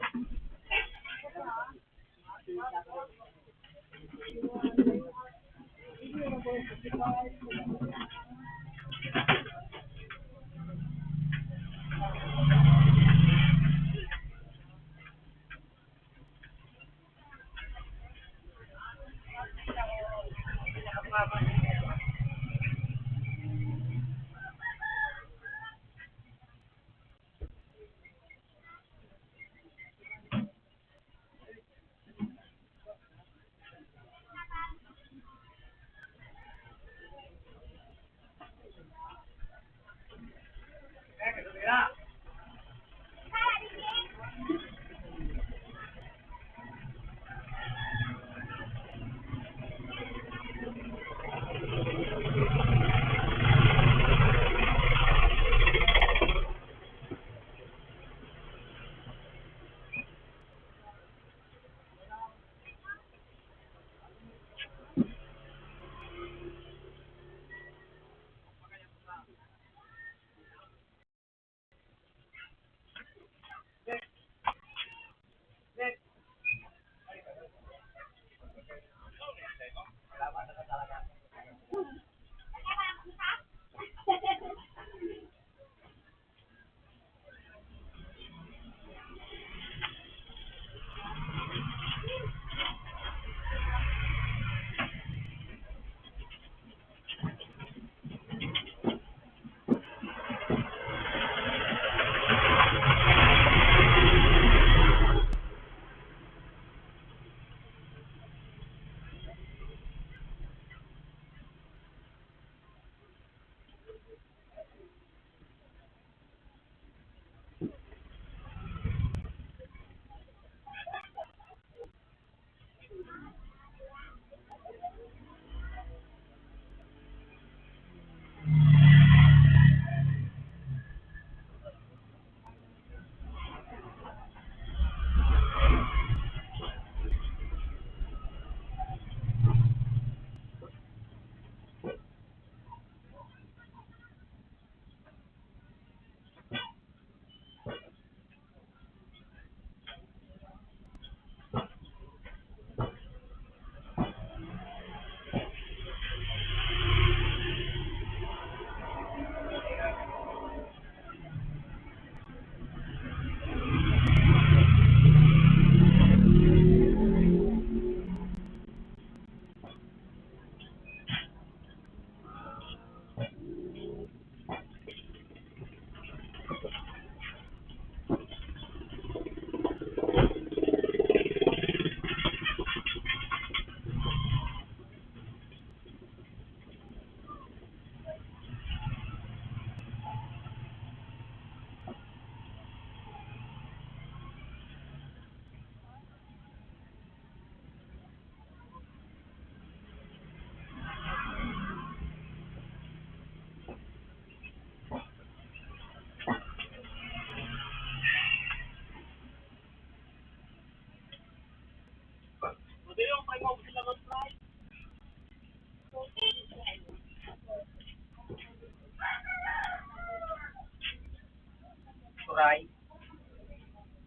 Kuray.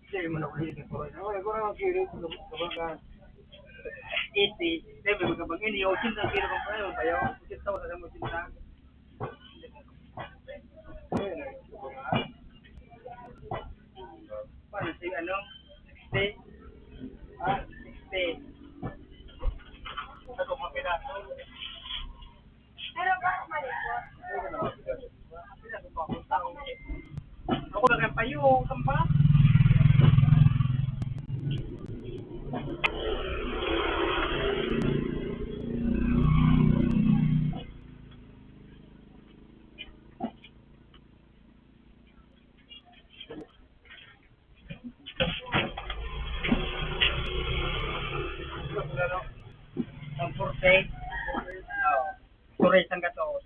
Hindi mo na kulitin, kuray. Ano, wala ko na ang kilo, kabagan. Eighty. Hindi, may magkabang ini. Ochenta ang kilo kang kuray, mabayaw. Ochenta, wala sa ochenta. Paano si ano? Sixty? Ah, sixty. Ano, mga piraso? Pero ba, malipot? Ako lang ang payo, kamba. Ang forte, oh, pure isang gatos.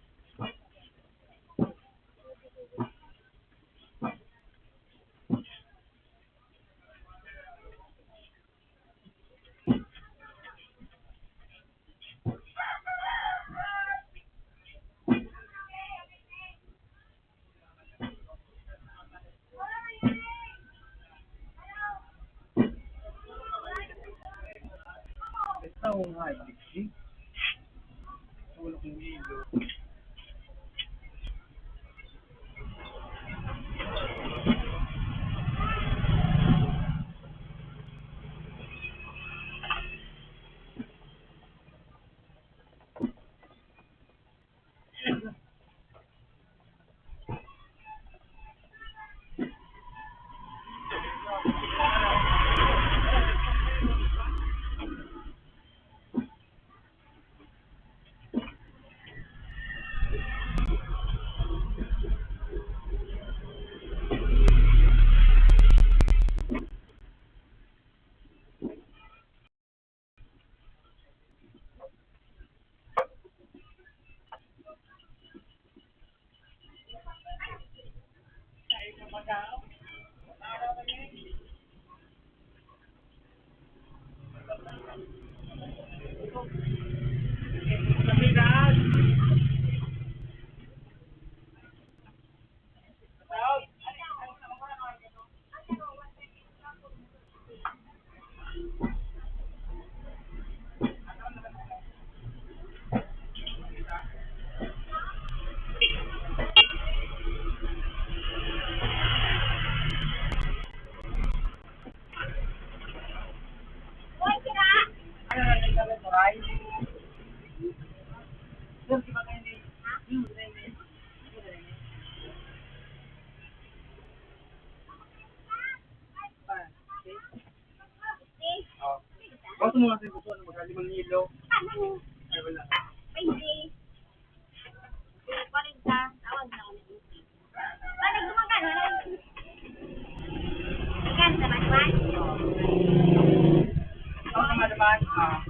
Oh. Basta mo natin gusto na magkalimang hilo. Ay, wala. Pwede. Kwarenta, tawag na ako ng isip. Paano gumagano? Ano? Magkano naman, man? Tawag naman, man. Ah.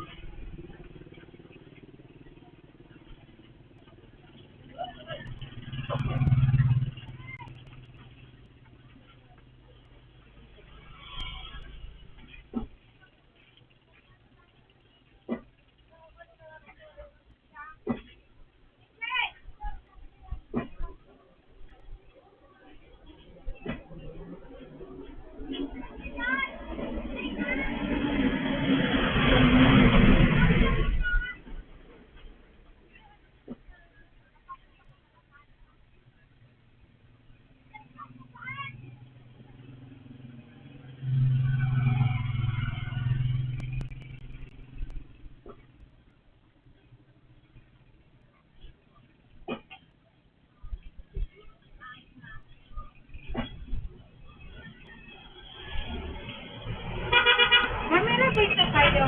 Mami, ano ba ito kayo?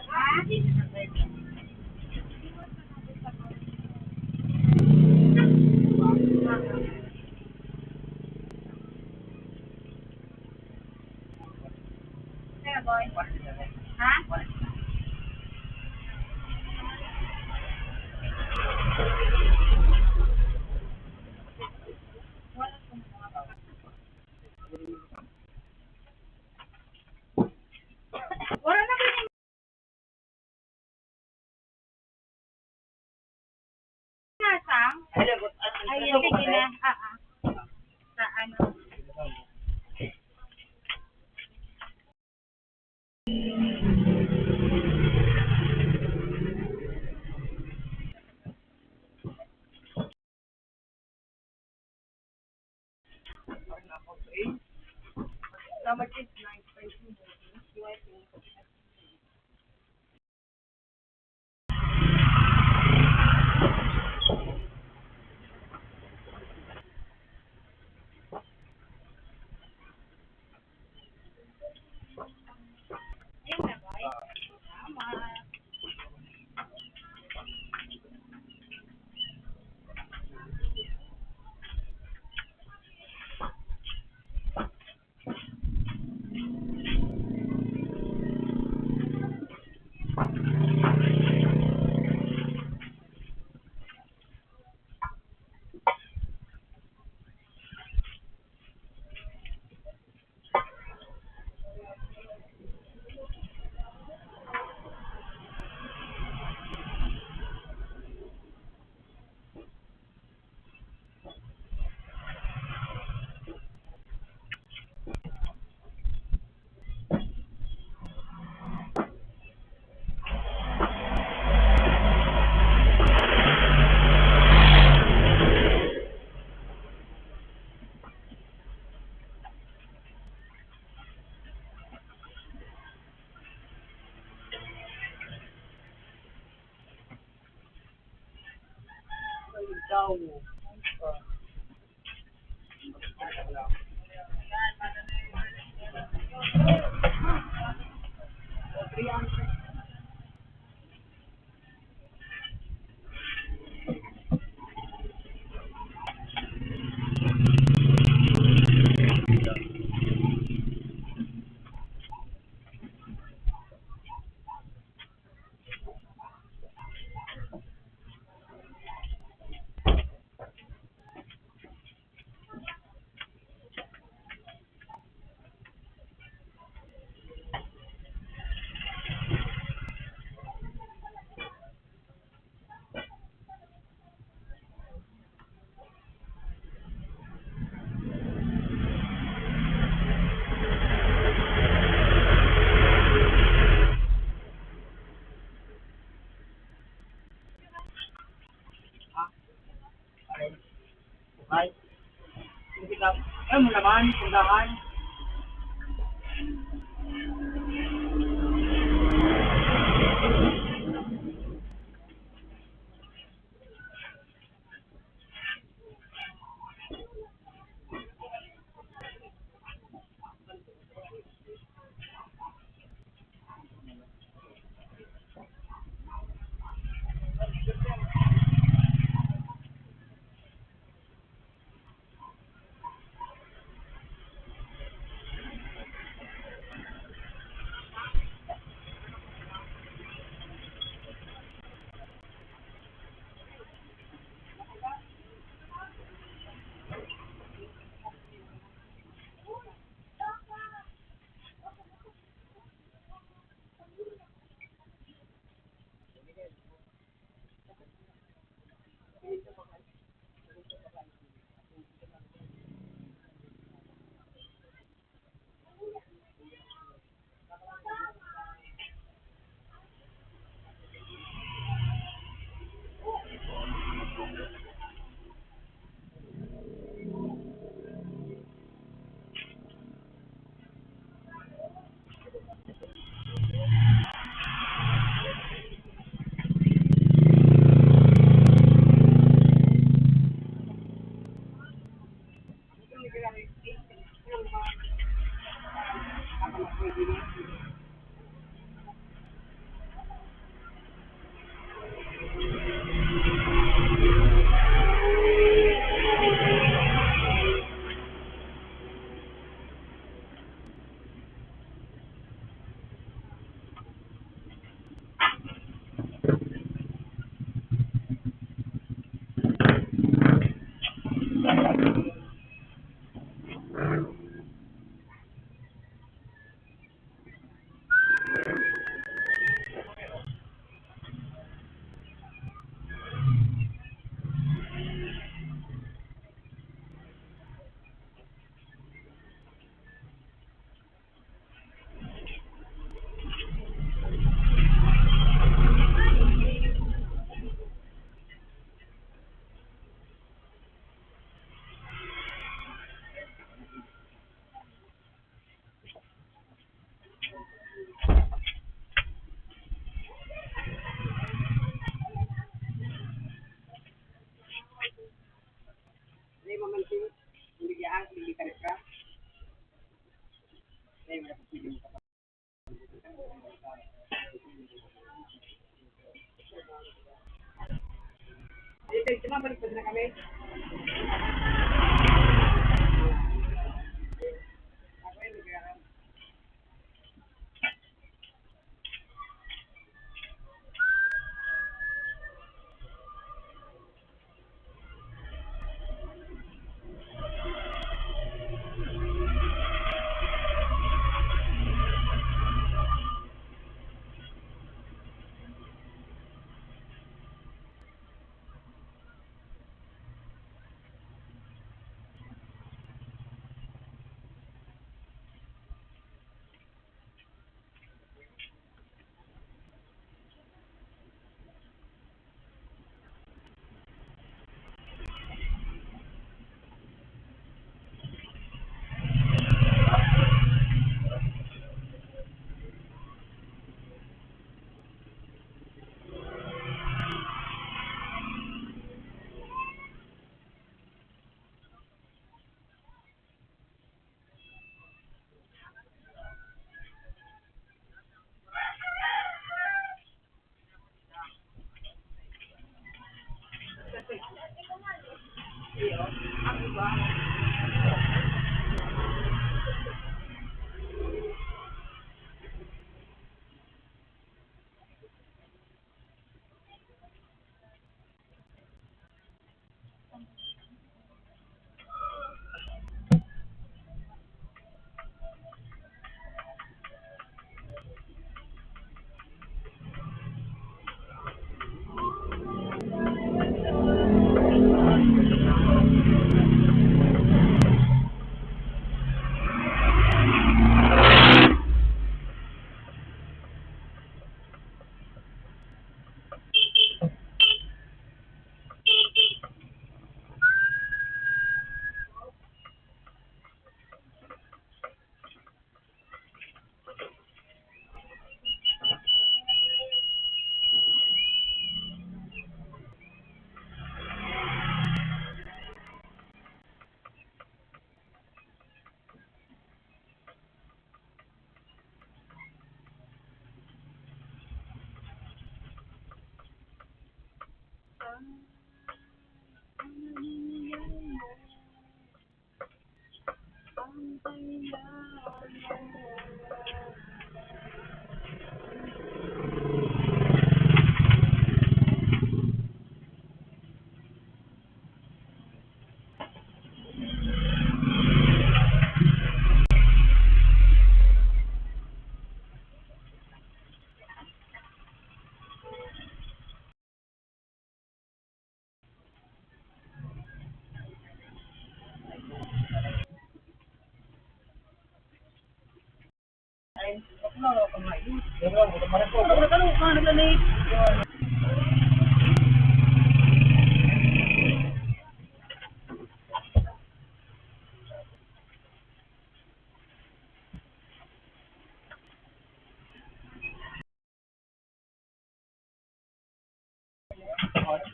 Ha? Kaya, boy. Ha? Wala na ba yung nasa? Ay, sige na. Ah, ah. Ay, sige ka. Ayaw mo naman, pundahan.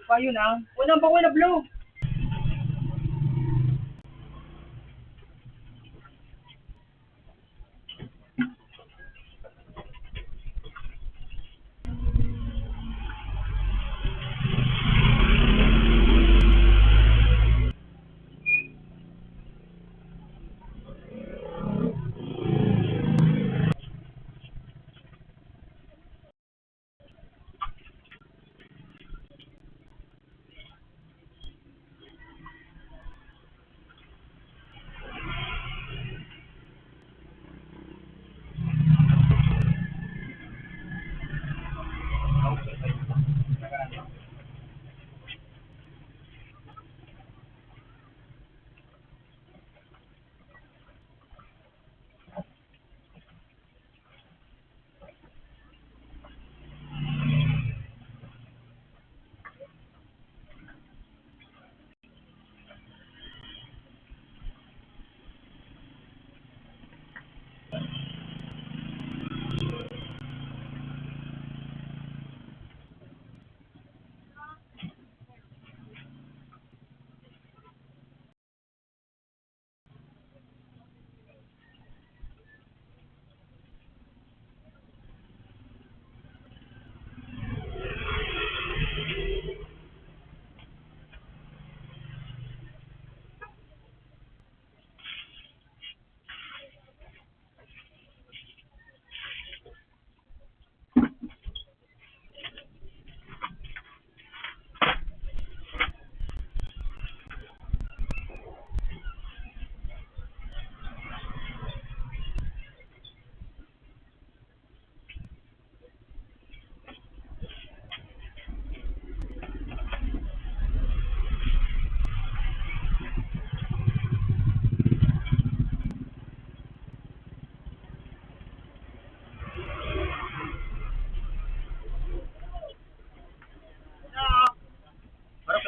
Payo na. Unang bago na blue.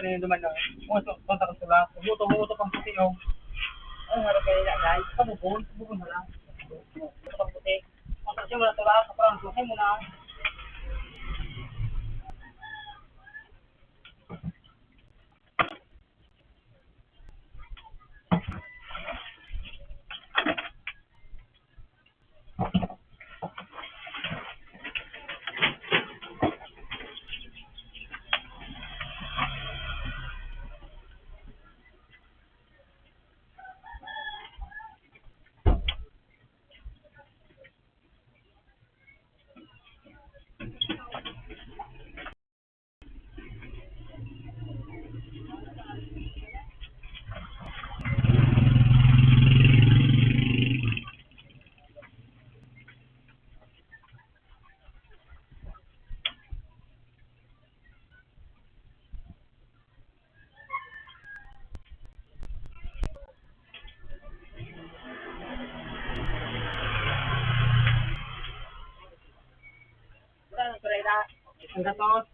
Ano naman na, kung ito, kontra ko sila, buto, buto pang puti, oh. Ano nga rin kayo na, guys? Pabugon, pabugon na lang. Buto pang puti. Kontra siya mo na tula, sa parang susi mo na. Ang gatos.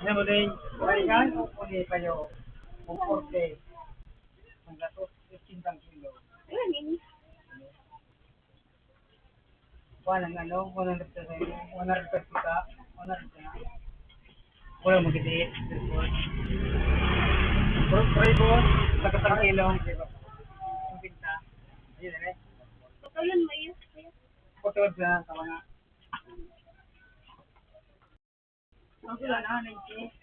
Ano mo din? Kailan o kung kayo? Kung forte, ang gatos, fifteen kilo. Ayan, yun. Kuha ng ano, one hundred pesos, one hundred pesos ka, one hundred ka na. Wala mo kasi, Pork ribs, sa katang kilo, singkwenta. Ayun, eh. Putulon mo yun, kuya. Putol sa, sa mga. Ang sila na, ninety.